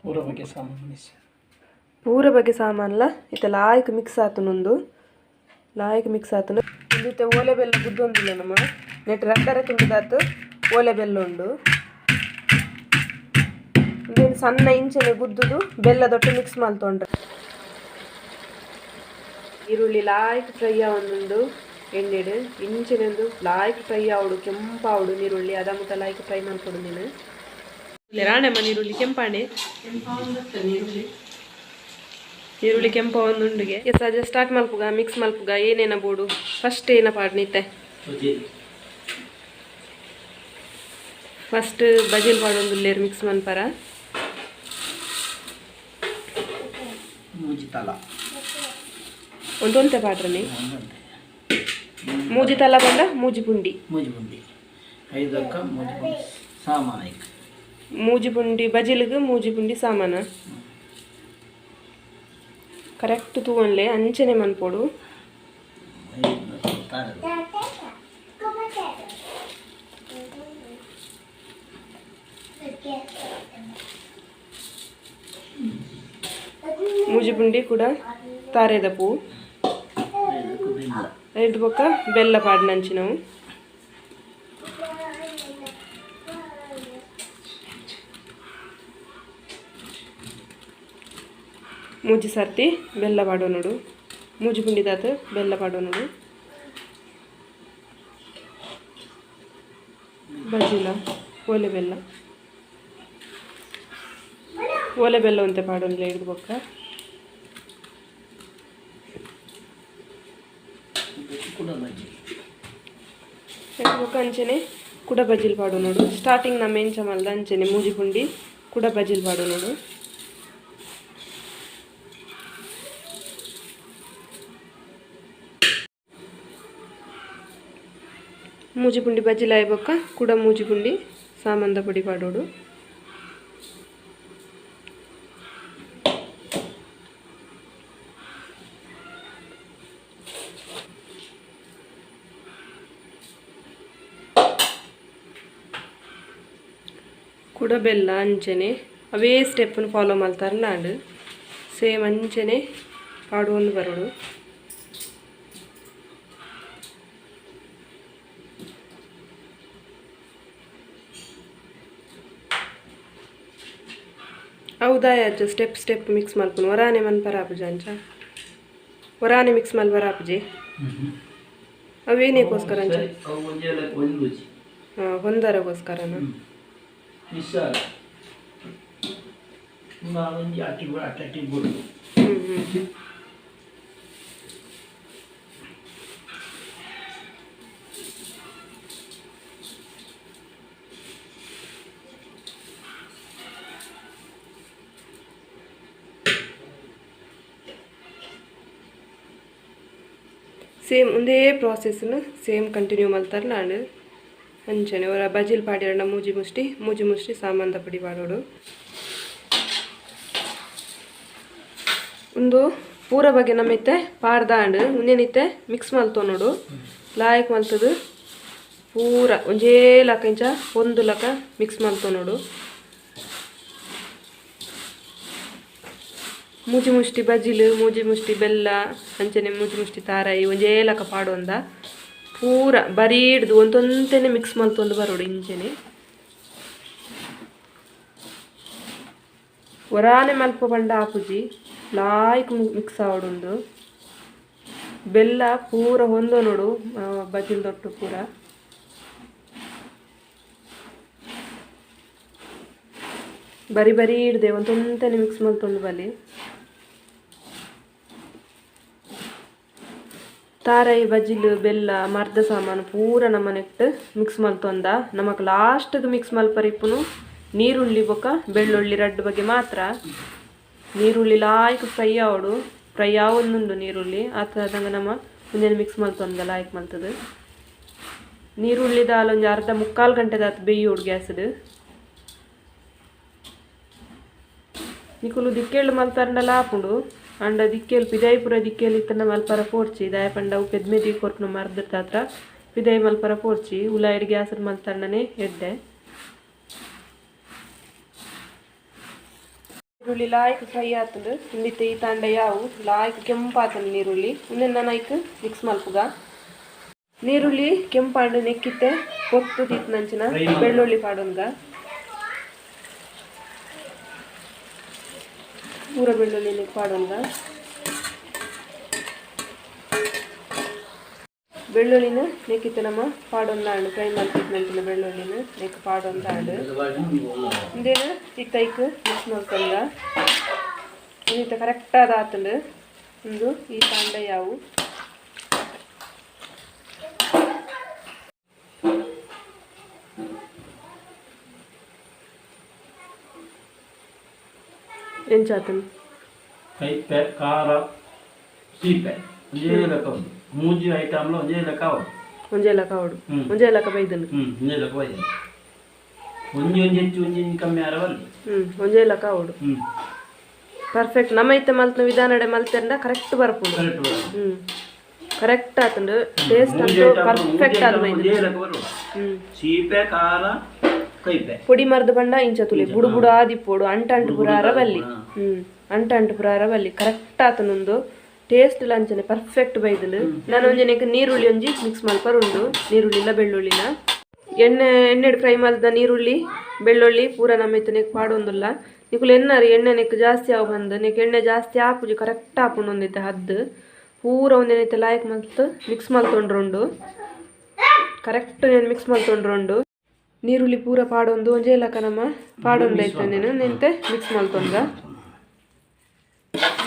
ಪೂರ ಬಗೆ ಸಾಮಾನು ಮಿಕ್ಸ್. ಪೂರ ಬಗೆ ಸಾಮಾನ್ಲ ಇತ್ತೆ ಲಾಯ್ಕ್ ಮಿಕ್ಸ್ ಆತುಂಡು. ಲಾಯ್ಕ್ ಮಿಕ್ಸ್ ಆತುಂಡು. ಉಂದು ಇತ್ತೆ ಓಲೆ ಬೆಲ್ಲ ಗುದ್ದೊಂದಿಲ್ಲ ನಮ್ಮ. ನೆಟ್ ರಡ್ಡರೆ ತುಂಡುದಾತ್ ಓಲೆ ಬೆಲ್ಲ ಉಂಡು. ಉಂದೆನ್ ಸಣ್ಣ ಇಂಚನೆ ಗುದ್ದುದು ಬೆಲ್ಲದೊಟ್ಟು ಮಿಕ್ಸ್ ಮಲ್ತೊಂಡ್ರೆ. ಈರುಳ್ಳಿ ಲಾಯ್ಕ್ ಫ್ರೈ ಆವೊಂದುಂಡು ಎಣ್ಣೆಡ್. ಇಂಚನೆ ಉಂದು ಲಾಯ್ಕ್ ಫ್ರೈ ಆವೊಡು, ಕೆಂಪಾವೊಡು ನೀರುಳ್ಳಿ. ಅದ ಮುಟ್ಟ ಲಾಯ್ಕ್ ಫ್ರೈ ಮಲ್ಪೊಡು ನೀನು. ರಾಣೆಮ್ಮ ನೀರುಳ್ಳಿ ಕೆಂಪಾಣೆ. ನೀರುಳ್ಳಿ ಕೆಂಪ ಒಂದು ಉಂಡುಗೆ. ಎಸ್, ಅಜ ಸ್ಟಾರ್ಟ್ ಮಲ್ಪುಗ, ಮಿಕ್ಸ್ ಮಲ್ಪುಗ. ಏನೇನ ಬೋಡು? ಫಸ್ಟ್ ಏನ ಪಾಡ್ನಿತ್ತೆ? First ಬಜಿಲ್ ಪಾಡೊಂದುಲ್ಲೇರು mix ಮನ್ಪರ. ಮೂಜಿ ತಲ. ಒಂದೊಂತೆ ಪಾಡ್ರನಿ. ಮೂಜಿ ತಲ ಬಂದ ಮೂಜಿ ಪುಂಡಿ. ಮೂಜಿ ಪುಂಡಿ ಐದಕ್ಕ ಮೂಜಿ ಪುಂಡಿ ಸಾಮಾನು ಐಕ್. ಮೂಜಿ ಪುಂಡಿ ಬಜಿಲ್ಗ್ ಮೂಜಿ ಪುಂಡಿ ಸಾಮಾನ. ಕರೆಕ್ಟ್ ತೂವನ್ಲೆ, ಅಂಚನೆ ಮನ್ಪೊಡು. ಐದು ತಾರದು. ಮೂಜಿ ಪುಂಡಿ ಕೂಡ ತಾರೆದ ಪೂ. ಐದಕ್ಕೂ ಬೆಲ್ಲ. ಐದು ಬೊಕ್ಕ ಬೆಲ್ಲ ಪಾಡ್ನಂಚಿನವು. ಮೂಜಿ ಸರ್ತಿ ಬೆಲ್ಲ ಪಾಡೋ ನೋಡು. ಮೂಜಿ ಪುಂಡಿದಾತ ಬೆಲ್ಲ ಪಾಡೋ ನೋಡು. ಬಜಿಲ ಓಲೆ ಬೆಲ್ಲ, ಓಲೆ ಬೆಲ್ಲ ಒಂತೆ ಪಾಡೊನ್ಲೆ ಹಿಡ್ದು ಬೊಕ್ಕ. ಇದಕ್ಕೆ ಕೂಡ ಬಜ್ಜಿ. ಹಿಡ್ದು ಬೊಕ್ಕ ಅಂಚನೆ ಕುಡ ಬಜಿಲ್ ಪಾಡು ನೋಡು. ಸ್ಟಾರ್ಟಿಂಗ್ ನಮ್ಮ ಎಂಚ ಮಲ್ದ ಅಂಚನೆ ಮೂಜಿ ಪುಂಡಿ ಕುಡ ಬಜಿಲ್ ಪಾಡು ನೋಡು. ಮೂಜಿ ಪುಂಡಿ ಬಜ್ಜಿಲ್ ಆಯಿ ಬೊಕ್ಕ ಕುಡ ಮೂಜಿ ಪುಂಡಿ ಸಾಮಂದ ಪೊಡಿ ಪಾಡೋಡು. ಕುಡ ಬೆಲ್ಲ ಅಂಚನೆ ಅವೇ ಸ್ಟೆಪ್ಪನ್ನು ಫಾಲೋ ಮಲ್ತಾರೆ ನಾಡು. ಸೇಮ್ ಅಂಚನೆ ಪಾಡುವೊಂದು ಬರೋಡು. ಹೌದಾ? ಅಜ್ಜ ಸ್ಟೆಪ್ ಸ್ಟೆಪ್ ಮಿಕ್ಸ್ ಮಲ್ಪುನು. ಒರಾನೆ ಮನ್ಪರ ಆಪುಜ ಅಂಚ? ಒರಾನೆ ಮಿಕ್ಸ್ ಮಲ್ಪರ ಆಪುಜಿ. ಅವೇನೇಕೋಸ್ಕರ ಅಂಚ? ಸರಿ, ಅವು ಒಂಜೇ ಒಂದು ರುಚಿ. ಹೊಂದರಗೋಸ್ಕರನ? ನಿಸ್ಸಾರ ಒಂಜಿ ಅಟ್ಟಿ ಅಟ್ಟಿ ಅಟ್ಟಿ ಬೋಡು. ಹ್ಞೂ ಹ್ಞೂ ಸೇಮ್ ಒಂದೇ ಪ್ರಾಸೆಸ್ನ ಸೇಮ್ ಕಂಟಿನ್ಯೂ ಮಲ್ತಾರೆ ನಾನು. ಅಂಚನೆ ಅವರ ಬಜಿಲ್ ಪಾಡಿರಣ್ಣ ಮೂಜಿ ಮುಷ್ಟಿ, ಮೂಜಿ ಮುಷ್ಟಿ ಸಾಮಾನ್ದ ಪೊಡಿ ಪಾಡೋಡು. ಒಂದು ಪೂರ ಬಗ್ಗೆ ನಮ್ಮಿತ್ತೆ ಪಾಡ್ದಾಂಡ್. ಉಂದೇನಿತ್ತೆ ಮಿಕ್ಸ್ ಮಲ್ತೊ ನೋಡು. ಲಾಯಕ್ ಮಲ್ತದು ಪೂರ ಒಂಜೇ ಲಕ ಇಂಚ ಒಂದು ಲಕ ಮಿಕ್ಸ್ ಮಲ್ತೊ ನೋಡು. ಮೂಜಿ ಮುಷ್ಟಿ ಬಜಿಲ್, ಮೂಜಿ ಮುಷ್ಟಿ ಬೆಲ್ಲ, ಅಂಚನೆ ಮೂಜಿ ಮುಷ್ಟಿ ತಾರಾಯಿ ಒಂಜೇ ಲಕ ಪಾಡೊಂದ. ಪೂರ ಬರೀ ಹಿಡ್ದು ಒಂದೊಂತೇನೆ ಮಿಕ್ಸ್ ಮಲ್ತೊಂದು ಬರೋಡು ಇಂಚೆನೆ. ಒರಾನೆ ಮಲ್ಪ ಪಂಡ ಆಪುಜಿ, ಲಾಯ್ಕ್ ಮಿಕ್ಸ್ ಆವಡುಂದು. ಬೆಲ್ಲ ಪೂರ ಹೊಂದೋ ನೋಡು ಬಜಿಲ್ ದೊಟ್ಟು ಪೂರ. ಬರಿ ಬರಿ ಹಿಡ್ದೆ ಒಂದೊಂತೇನೆ ಮಿಕ್ಸ್ ಮಲ್ತೊಂದು ಬಲಿ. ತಾರಾಯಿ, ಬಜಿಲ್, ಬೆಲ್ಲ, ಮರ್ದ ಸಾಮಾನು ಪೂರ ನಮ್ಮ ನೆಕ್ಟ್ ಮಿಕ್ಸ್ ಮಲ್ತೊಂದ. ನಮಕ್ ಲಾಸ್ಟ್ಗೆ ಮಿಕ್ಸ್ ಮಲ್ಪರಿಪ್ಪುನು ನೀರುಳ್ಳಿ ಬೊಕ್ಕ ಬೆಳ್ಳುಳ್ಳಿ ರಡ್ಡು ಬಗ್ಗೆ ಮಾತ್ರ. ನೀರುಳ್ಳಿ ಲಾಯ್ಕ್ ಫ್ರೈ ಆವಡು. ಫ್ರೈ ಆವೊಂದುಂಡು ನೀರುಳ್ಳಿ ಆತದಂಗ ನಮ್ಮ ಒಂದೇನು ಮಿಕ್ಸ್ ಮಲ್ತೊಂದ ಲಾಯ್ಕ್ ಮಲ್ತದು. ನೀರುಳ್ಳಿ ದಾಲ್ ಒಂಜಿ ಅರ್ಧ ಮುಕ್ಕಾಲು ಗಂಟೆ ದಾತ್ ಬೇಯೋಡು ಗ್ಯಾಸ್ಡ್. ನಿಕುಲು ದಿಕ್ಕೆಳ್ಳು ಮಲ್ತಾರಂಡಲ ಆಪುಂಡು. ಅಂಡ ದಿಕ್ಕೆಲ್ ಪಿದಾಯಿ ಪೂರ ದಿಕ್ಕೆಲ್ ಇತ್ತಂಡ ಮಲ್ಪರ ಪೋರ್ಚಿ. ದಾಯ ಪಂಡ ಅವು ಪೆದ್ಮೆದಿ ಕೊರ್ಪುನ ಮರ್ದಿರ್ತಾತ್ರ. ಪಿದಾಯಿ ಮಲ್ಪರ ಪೋರ್ಚಿ. ಉಲಾಯಿಡ್ ಗ್ಯಾಸ್ ಮಲ್ತಾಂಡನೆ ಎಡ್ಡೆ. ನೀರುಳ್ಳಿ ಲಾಯ್ಕ್ ಫ್ರೈ ಆತಂದು. ಇಂದಿತ್ತೆ ಈ ತಾಂಡ ಯಾವು ಲಾಯ್ಕ್ ಕೆಂಪಾತಂದು ನೀರುಳ್ಳಿ. ಉಂದೆನ್ ನನ ಐಕ್ ಮಿಕ್ಸ್ ಮಲ್ಪುಗ. ನೀರುಳ್ಳಿ ಕೆಂಪಾಂಡು ನೆಕ್ಕಿತ್ತೆ ಪೊತ್ತು ದೀತ್ನಂಚಿನ ಬೆಳ್ಳುಳ್ಳಿ ಪಾಡೊಂಗ. ಪೂರ ಬೆಳ್ಳುಳ್ಳಿ ನೆಕ್ ಪಾಡೊಂಗ. ಬೆಳ್ಳುಳ್ಳಿನ ನೆಕ್ಕಿತ್ತು ನಮ್ಮ ಪಾಡೊಂದಾಂಡು ಫ್ರೈ ಮಲ್ತಿದ್ನಂಚಿನ ಬೆಳ್ಳುಳ್ಳಿನ ನೆಕ್ ಪಾಡೊಂದಾಂಡು ಇಂದೇನು ಇತ್ತೈಕ್ ಮಿಕ್ಸ್ ಮಲ್ತೊಂದ ಇತ್ತ ಕರೆಕ್ಟಾದ ಆತಂಡು ಒಂದು ಈ ತಾಂಡ ಯಾವು ಎಂಚಾತನು ಕೈಪೆ ಖಾರ ಸೀಪೆ ಒಂಜೇ ಲೆಕ್ಕ ಉಂಡು ಮೂಜಿ ಐಟಮ್ಲ ಒಂಜೇ ಲೆಕ್ಕ ಅವು ಒಂಜೇ ಲೆಕ್ಕ ಅವಡು ಒಂಜೇ ಲೆಕ್ಕ ಬೈದನು ಒಂಜೇ ಲೆಕ್ಕ ಬೈದನು ಒಂಜಿ ಒಂಜಿ ಹೆಚ್ಚು ಒಂಜಿ ಒಂಜಿ ಕಮ್ಮಿ ಆರವಲ್ಲಿ ಒಂಜೇ ಲೆಕ್ಕ ಅವಡು ಪರ್ಫೆಕ್ಟ್ ನಮ್ಮ ಇತ್ತ ಮಲ್ತನ ವಿಧಾನಡೆ ಮಲ್ತೆಂಡ ಕರೆಕ್ಟ್ ಬರ್ಪುಂಡು ಕರೆಕ್ಟ್ ಬರೋದು ಕರೆಕ್ಟ್ ಆತಂಡು ಟೇಸ್ಟ್ ಅಂತೂ ಪರ್ಫೆಕ್ಟ್ ಆದ ಒಂಜೇ ಲೆಕ್ಕ ಬರೋದು ಸೀಪೆ ಖಾರ ಕೈಪೆ ಪೊಡಿ ಮರ್ದ ಬಂಡ ಇಂಚ ತುಲಿ ಬುಡು ಬುಡು ಆದಿಪ್ಪೋಡು ಅಂಟ ಅಂಟು ಪುರ ಅರಬಲ್ಲಿ ಅಂಟ ಅಂಟು ಪುರ ಅರಬಲ್ಲಿ ಕರೆಕ್ಟ್ ಆತನೊಂದು ಟೇಸ್ಟ್ ಲಂಚನೆ ಪರ್ಫೆಕ್ಟ್ ಬೈದಲು ನಾನು ಒಂಜನೆಕ್ ನೀರುಳ್ಳಿ ಒಂಜಿ ಮಿಕ್ಸ್ ಮಲ್ಪರ್ ಉಂಡು ನೀರುಳ್ಳಿಲ್ಲ ಬೆಳ್ಳುಳ್ಳಿನ ಎಣ್ಣೆ ಎಣ್ಣೆಡ್ ಫ್ರೈ ಮಲ್ದ ನೀರುಳ್ಳಿ ಬೆಳ್ಳುಳ್ಳಿ ಪೂರ ನಮ್ಮ ಇತ್ತನೆಕ್ ಪಾಡೊಂದುಲ್ಲ ನಿಕುಲು ಎನ್ನಾರು ಎಣ್ಣೆ ನೆಕ್ ಜಾಸ್ತಿ ಆವು ಬಂದು ನೆಕ್ ಎಣ್ಣೆ ಜಾಸ್ತಿ ಆಪುಜಿ ಕರೆಕ್ಟ್ ಆಪುಂಡು ಒಂದಿತ್ತೆ ಹದ್ದು ಪೂರ ಒಂದೇನೈತೆ ಲಾಯಕ್ ಮಲ್ತ್ ಮಿಕ್ಸ್ ಮಲ್ತೊಂಡ್ರುಂಡು ಕರೆಕ್ಟ್ నేను ಮಿಕ್ಸ್ ಮಲ್ತೊಂಡ್ರುಂಡು ನೀರುಳ್ಳಿ ಪೂರ ಪಾಡೊಂದು ಒಂಜೇ ಲಕ ನಮ್ಮ ಪಾಡೊಂದು ಐತೆ ನೀನು ನಿಂತೆ ಮಿಕ್ಸ್ ಮಲ್ತೊಂದ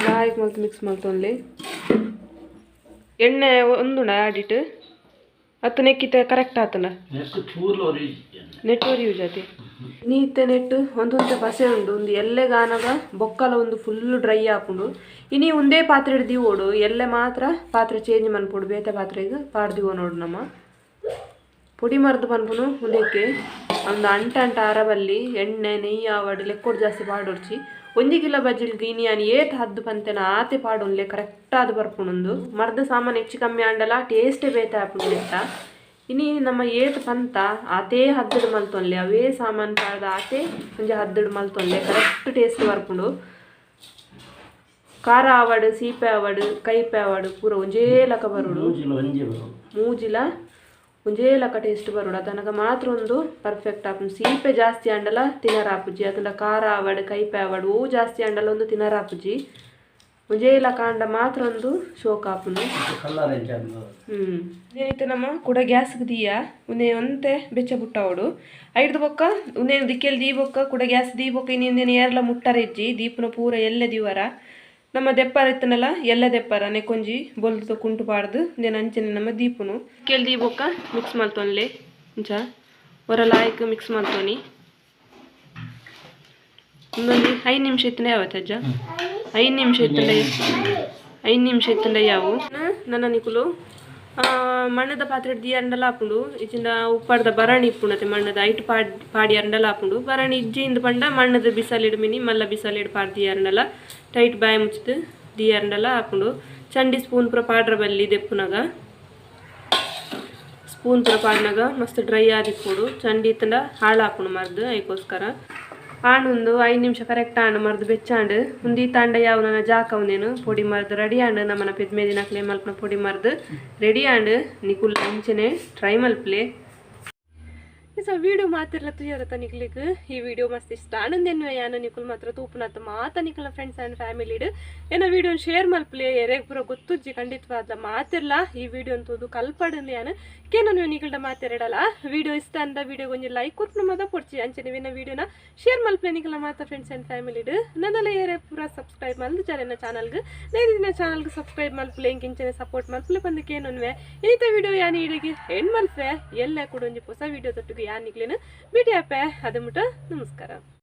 ಲಾಯಕ್ ಮಲ್ತ್ ಮಿಕ್ಸ್ ಮಲ್ತೊಂದ್ಲಿ ಎಣ್ಣೆ ಒಂದುಂಡ ಆಡಿಟ್ಟು ಅತ್ತು ನೆಕ್ಕಿತ ಕರೆಕ್ಟ್ ಆತನ ನೆಕ್ಸ್ಟ್ ಚೂರ್ಲು ನೆಟ್ವರ್ ಯೂಸ್ ಆತಿ ನೀತೆ ನೆಟ್ಟು ಒಂದೊಂದು ಪಸೆ ಉಂಡು ಒಂದು ಎಲ್ಲೆಗಾನಗ ಬೊಕ್ಕಲ ಒಂದು ಫುಲ್ ಡ್ರೈ ಆಪುಂಡು ಇನಿ ಒಂದೇ ಪಾತ್ರೆ ದೀವೋಡು ಎಲ್ಲೆ ಮಾತ್ರ ಪಾತ್ರೆ ಚೇಂಜ್ ಮನ್ಪೊಡು ಬೇತೆ ಪಾತ್ರೆಗೆ ಪಾಡ್ದಿವೋ ನೋಡು ನಮ್ಮ ಪೊಡಿ ಮರ್ದು ಪನ್ಪುನು ಉಂದೆಕ್ಕೆ ಒಂದು ಅಂಟ ಅಂಟ ಅರಬಲ್ಲಿ ಎಣ್ಣೆ ನೆಯ್ಯಿ ಆವಡ್ ಲೆಕ್ಕೋಡು ಜಾಸ್ತಿ ಪಾಡೊಡ್ಚಿ ಒಂಜಿ ಕಿಲೋ ಬಜ್ಜಿಲ್ಗ್ ಇನಿ ಯಾನ್ ಏತ್ ಹದ್ದು ಪಂತೆನ ಆತೆ ಪಾಡೊನ್ಲೆ ಕರೆಕ್ಟ್ ಆದ್ ಬರ್ಪುಂಡು ಮರ್ದ ಸಾಮಾನು ಹೆಚ್ಚು ಕಮ್ಮಿ ಆಂಡಲ ಟೇಸ್ಟೇ ಬೇತೆ ಆಪುಂಡು ಲೆತ್ತ ಇನಿ ನಮ್ಮ ಏತ್ ಪಂತ ಆತೇ ಹದ್ದಡು ಮಲ್ತೊನ್ಲೆ ಅವೇ ಸಾಮಾನು ಪಾಡ್ದ ಆತೆ ಒಂಜಿ ಹದ್ದಡು ಮಲ್ತೊನ್ಲೆ ಕರೆಕ್ಟ್ ಟೇಸ್ಟ್ ಬರ್ಪುಂಡು ಖಾರ ಆವಡ್ ಸೀಪೆ ಆವಡ್ ಕೈಪೆ ಆವಡ್ ಪೂರ ಒಂಜೇ ಲಕ ಬರುಡು ಮೂಜಿಲ ಒಂಜೇ ಬರೋದು ಮೂಜಿಲ ಒಂಜೇ ಲಕ ಟೇಸ್ಟ್ ಬರುಡು ಅದನಗ ಮಾತ್ರ ಒಂದು ಪರ್ಫೆಕ್ಟ್ ಆಪುಂಡು ಸೀಪೆ ಜಾಸ್ತಿ ಆಂಡಲ ತಿನರಾಪುಜಿ ಅತಂಡ ಖಾರ ಆವಡ್ ಕೈಪೆ ಆವಡ್ ಓ ಜಾಸ್ತಿ ಆಂಡಲ ಒಂದು ತಿನರಾಪುಜಿ ಒಂಜೇ ಲಕ ಆಂಡ ಮಾತ್ರ ಒಂದು ಶೋಕ್ ಆಪುಂಡು ಕಲ್ಲರ್ ಎಂಚ ಇದೇನೈತೆ ನಮ್ಮ ಕೂಡ ಗ್ಯಾಸ್ಗೆ ದೀಯ ಉಂದೆ ಒಂತೆ ಬೆಚ್ಚ ಬುಟ್ಟವಡು ಐಡ್ದು ಬೊಕ್ಕ ಉಂದೇನು ದಿಕ್ಕೆಲ್ ದೀ ಬೊಕ್ಕ ಕೂಡ ಗ್ಯಾಸ್ ದೀ ಬೊಕ್ಕ ಇನ್ನೊಂದೇನು ಏರ್ಲ ಮುಟ್ಟರೆಜ್ಜಿ ದೀಪನ ಪೂರ ಎಲ್ಲೆ ದಿವರ ನಮ್ಮ ದೆಪ್ಪಾರ ಇತ್ತನಲ್ಲ ಎಲ್ಲ ದೆಪ್ಪಾರ ನೆಕ್ಕೊಂಜಿ ಬೊಲ್ದು ಕುಂಟು ಪಾಡ್ದು ಉಂದೇನು ಅಂಚನೆ ನಮ್ಮ ದೀಪನು ದಿಕ್ಕೆಲ್ ದೀ ಬೊಕ್ಕ ಮಿಕ್ಸ್ ಮಲ್ತೊನ್ಲೆ ಇಂಚ ಹೊರ ಲಾಯ್ಕ್ ಮಿಕ್ಸ್ ಮಲ್ತೊನಿ ಒಂದೊಂದು 5 ನಿಮಿಷ ಇತ್ತನೆ ಯಾವತ್ತಜ್ಜ 5 ನಿಮಿಷ ಇತ್ತಂಡ 5 ನಿಮಿಷ ಇತ್ತಂಡ ಯಾವು ನನ್ನ ನಿಕುಲು ಮಣ್ಣದ ಪಾತ್ರೆ the ಅಂಡಲ ಆಪುಂಡು ಇಚಿಂದ ಉಪ್ಪಾಡ್ದ ಬರಣಿ ಇಪ್ಪುಂಡತೆ ಮಣ್ಣದ ಐಟ್ ಪಾಡಿ ಅಂಡಲ ಆಪುಂಡು ಬರಣಿ ಇಜ್ಜಿ ಇಂದ ಪಂಡ ಮಣ್ಣದ ಬಿಸಲಿಡ್ ಮಿನಿ ಮಲ್ಲ ಬಿಸಲಿಡ್ ಪಾಡ್ the ಅಂಡಲ ಟೈಟ್ ಬಾಯಿ ಮುಚ್ಚಿದು the ಅಂಡಲ ಆಪುಂಡು ಚಂಡಿ ಸ್ಪೂನ್ ಪೂರ ಪಾಡ್ರ ಬಲ್ಲಿ ದೆಪ್ಪುನಗ ಸ್ಪೂನ್ ಪೂರ ಪಾಡ್ನಾಗ ಮಸ್ತ್ ಡ್ರೈ ಆದಿಪ್ಪುಡು ಚಂಡಿ ಇತ್ತಂಡ ಹಾಳಾಪುಂಡು ಮರ್ದು ಐಕೋಸ್ಕರ ಆಣುಂದು 5 ನಿಮಿಷ ಕರೆಕ್ಟ್ ಆಂಡು ಮರ್ದು ಬೆಚ್ಚಾಂಡು ಉಂದಿ ತಾಂಡ ಯಾವ ನನ್ನ ಜಾಕ ಉಂದೇನು ಪೊಡಿ ಮರ್ದು ರೆಡಿ ಆಂಡು ನಮ್ಮನ ಪೆದ್ಮೆ ದಿನಕ್ಲೆ ಮಲ್ಪನ ಪೊಡಿ ಮರ್ದು ರೆಡಿ ಆಂಡು ನಿಕುಲ್ ಅಂಚನೆ ಟ್ರೈ ಮಲ್ಪ್ಲೆ ಸೊ ವಿಡಿಯೋ ಮಾತಿರ್ಲ ತುಯ್ಯರತ್ತ ನಿಕ್ಲಿಕ್ ಈ ವಿಡಿಯೋ ಮಸ್ತ್ ಇಷ್ಟ ಆನಂದೇನು ಯಾನ ನಿಕುಲ್ ಮಾತ್ರ ತೂಪುನತ್ತ ಮಾತ ನಿಕಲ್ನ ಫ್ರೆಂಡ್ಸ್ ಆ್ಯಂಡ್ ಫ್ಯಾಮಿಲಿಡ್ ಏನ ವಿಡಿಯೋನ ಶೇರ್ ಮಲ್ಪ್ಲೆ ಎರೆಗ್ ಪೂರ ಗೊತ್ತುಜ್ಜಿ ಖಂಡಿತವಾದ್ಲ ಮಾತಿರ್ಲ ಈ ವಿಡಿಯೋ ಅಂತೋದು ಕಲ್ಪಡಂದು ಯಾನು ಕೇನ ನೀವು ನಿಕಲ್ಡ ಮಾತಿರಡಲ್ಲ ವಿಡಿಯೋ ಇಷ್ಟ ಅಂದ ವಿಡಿಯೋ ಒಂಜಿ ಲೈಕ್ ಕೊಟ್ಟು ಮದ ಕೊಡ್ಚಿ ಅಂಚನೆ ವಿನ ವಿಡಿಯೋನ ಶೇರ್ ಮಲ್ಪ್ಲೆ ನಿಕಲ್ನ ಮಾತ ಫ್ರೆಂಡ್ಸ್ ಆ್ಯಂಡ್ ಫ್ಯಾಮಿಲಿಡ್ ನನ್ನೆಲ್ಲ ಏರೆ ಪೂರ ಸಬ್ಸ್ಕ್ರೈಬ್ ಮಲ್ದು ಚಾಲೆನ ಚಾನಲ್ಗೆ ನೈದಿನ ಚಾನಲ್ಗೆ ಸಬ್ಸ್ಕ್ರೈಬ್ ಮಲ್ಪ್ಲೆ ಇಂಕಿಂಚನೆ ಸಪೋರ್ಟ್ ಮಲ್ಪ್ಲೆ ಬಂದಕ್ಕೇನನ್ವೆ ಇನ್ನಿತ ವಿಡಿಯೋ ಯಾನ್ ಈಡಿಗೆ ಹೆಣ್ ಮಲ್ಪೆ ಎಲ್ಲ ಕೂಡ ಒಂಜಿ ಹೊಸ ವಿಡಿಯೋ ತೊಟ್ಟಿಗೆ ಯಾನ್ ನಿಕ್ಲೇನು ಭೇಟಿ ಆಪೆ ಅದು ಮುಟ ನಮಸ್ಕಾರ.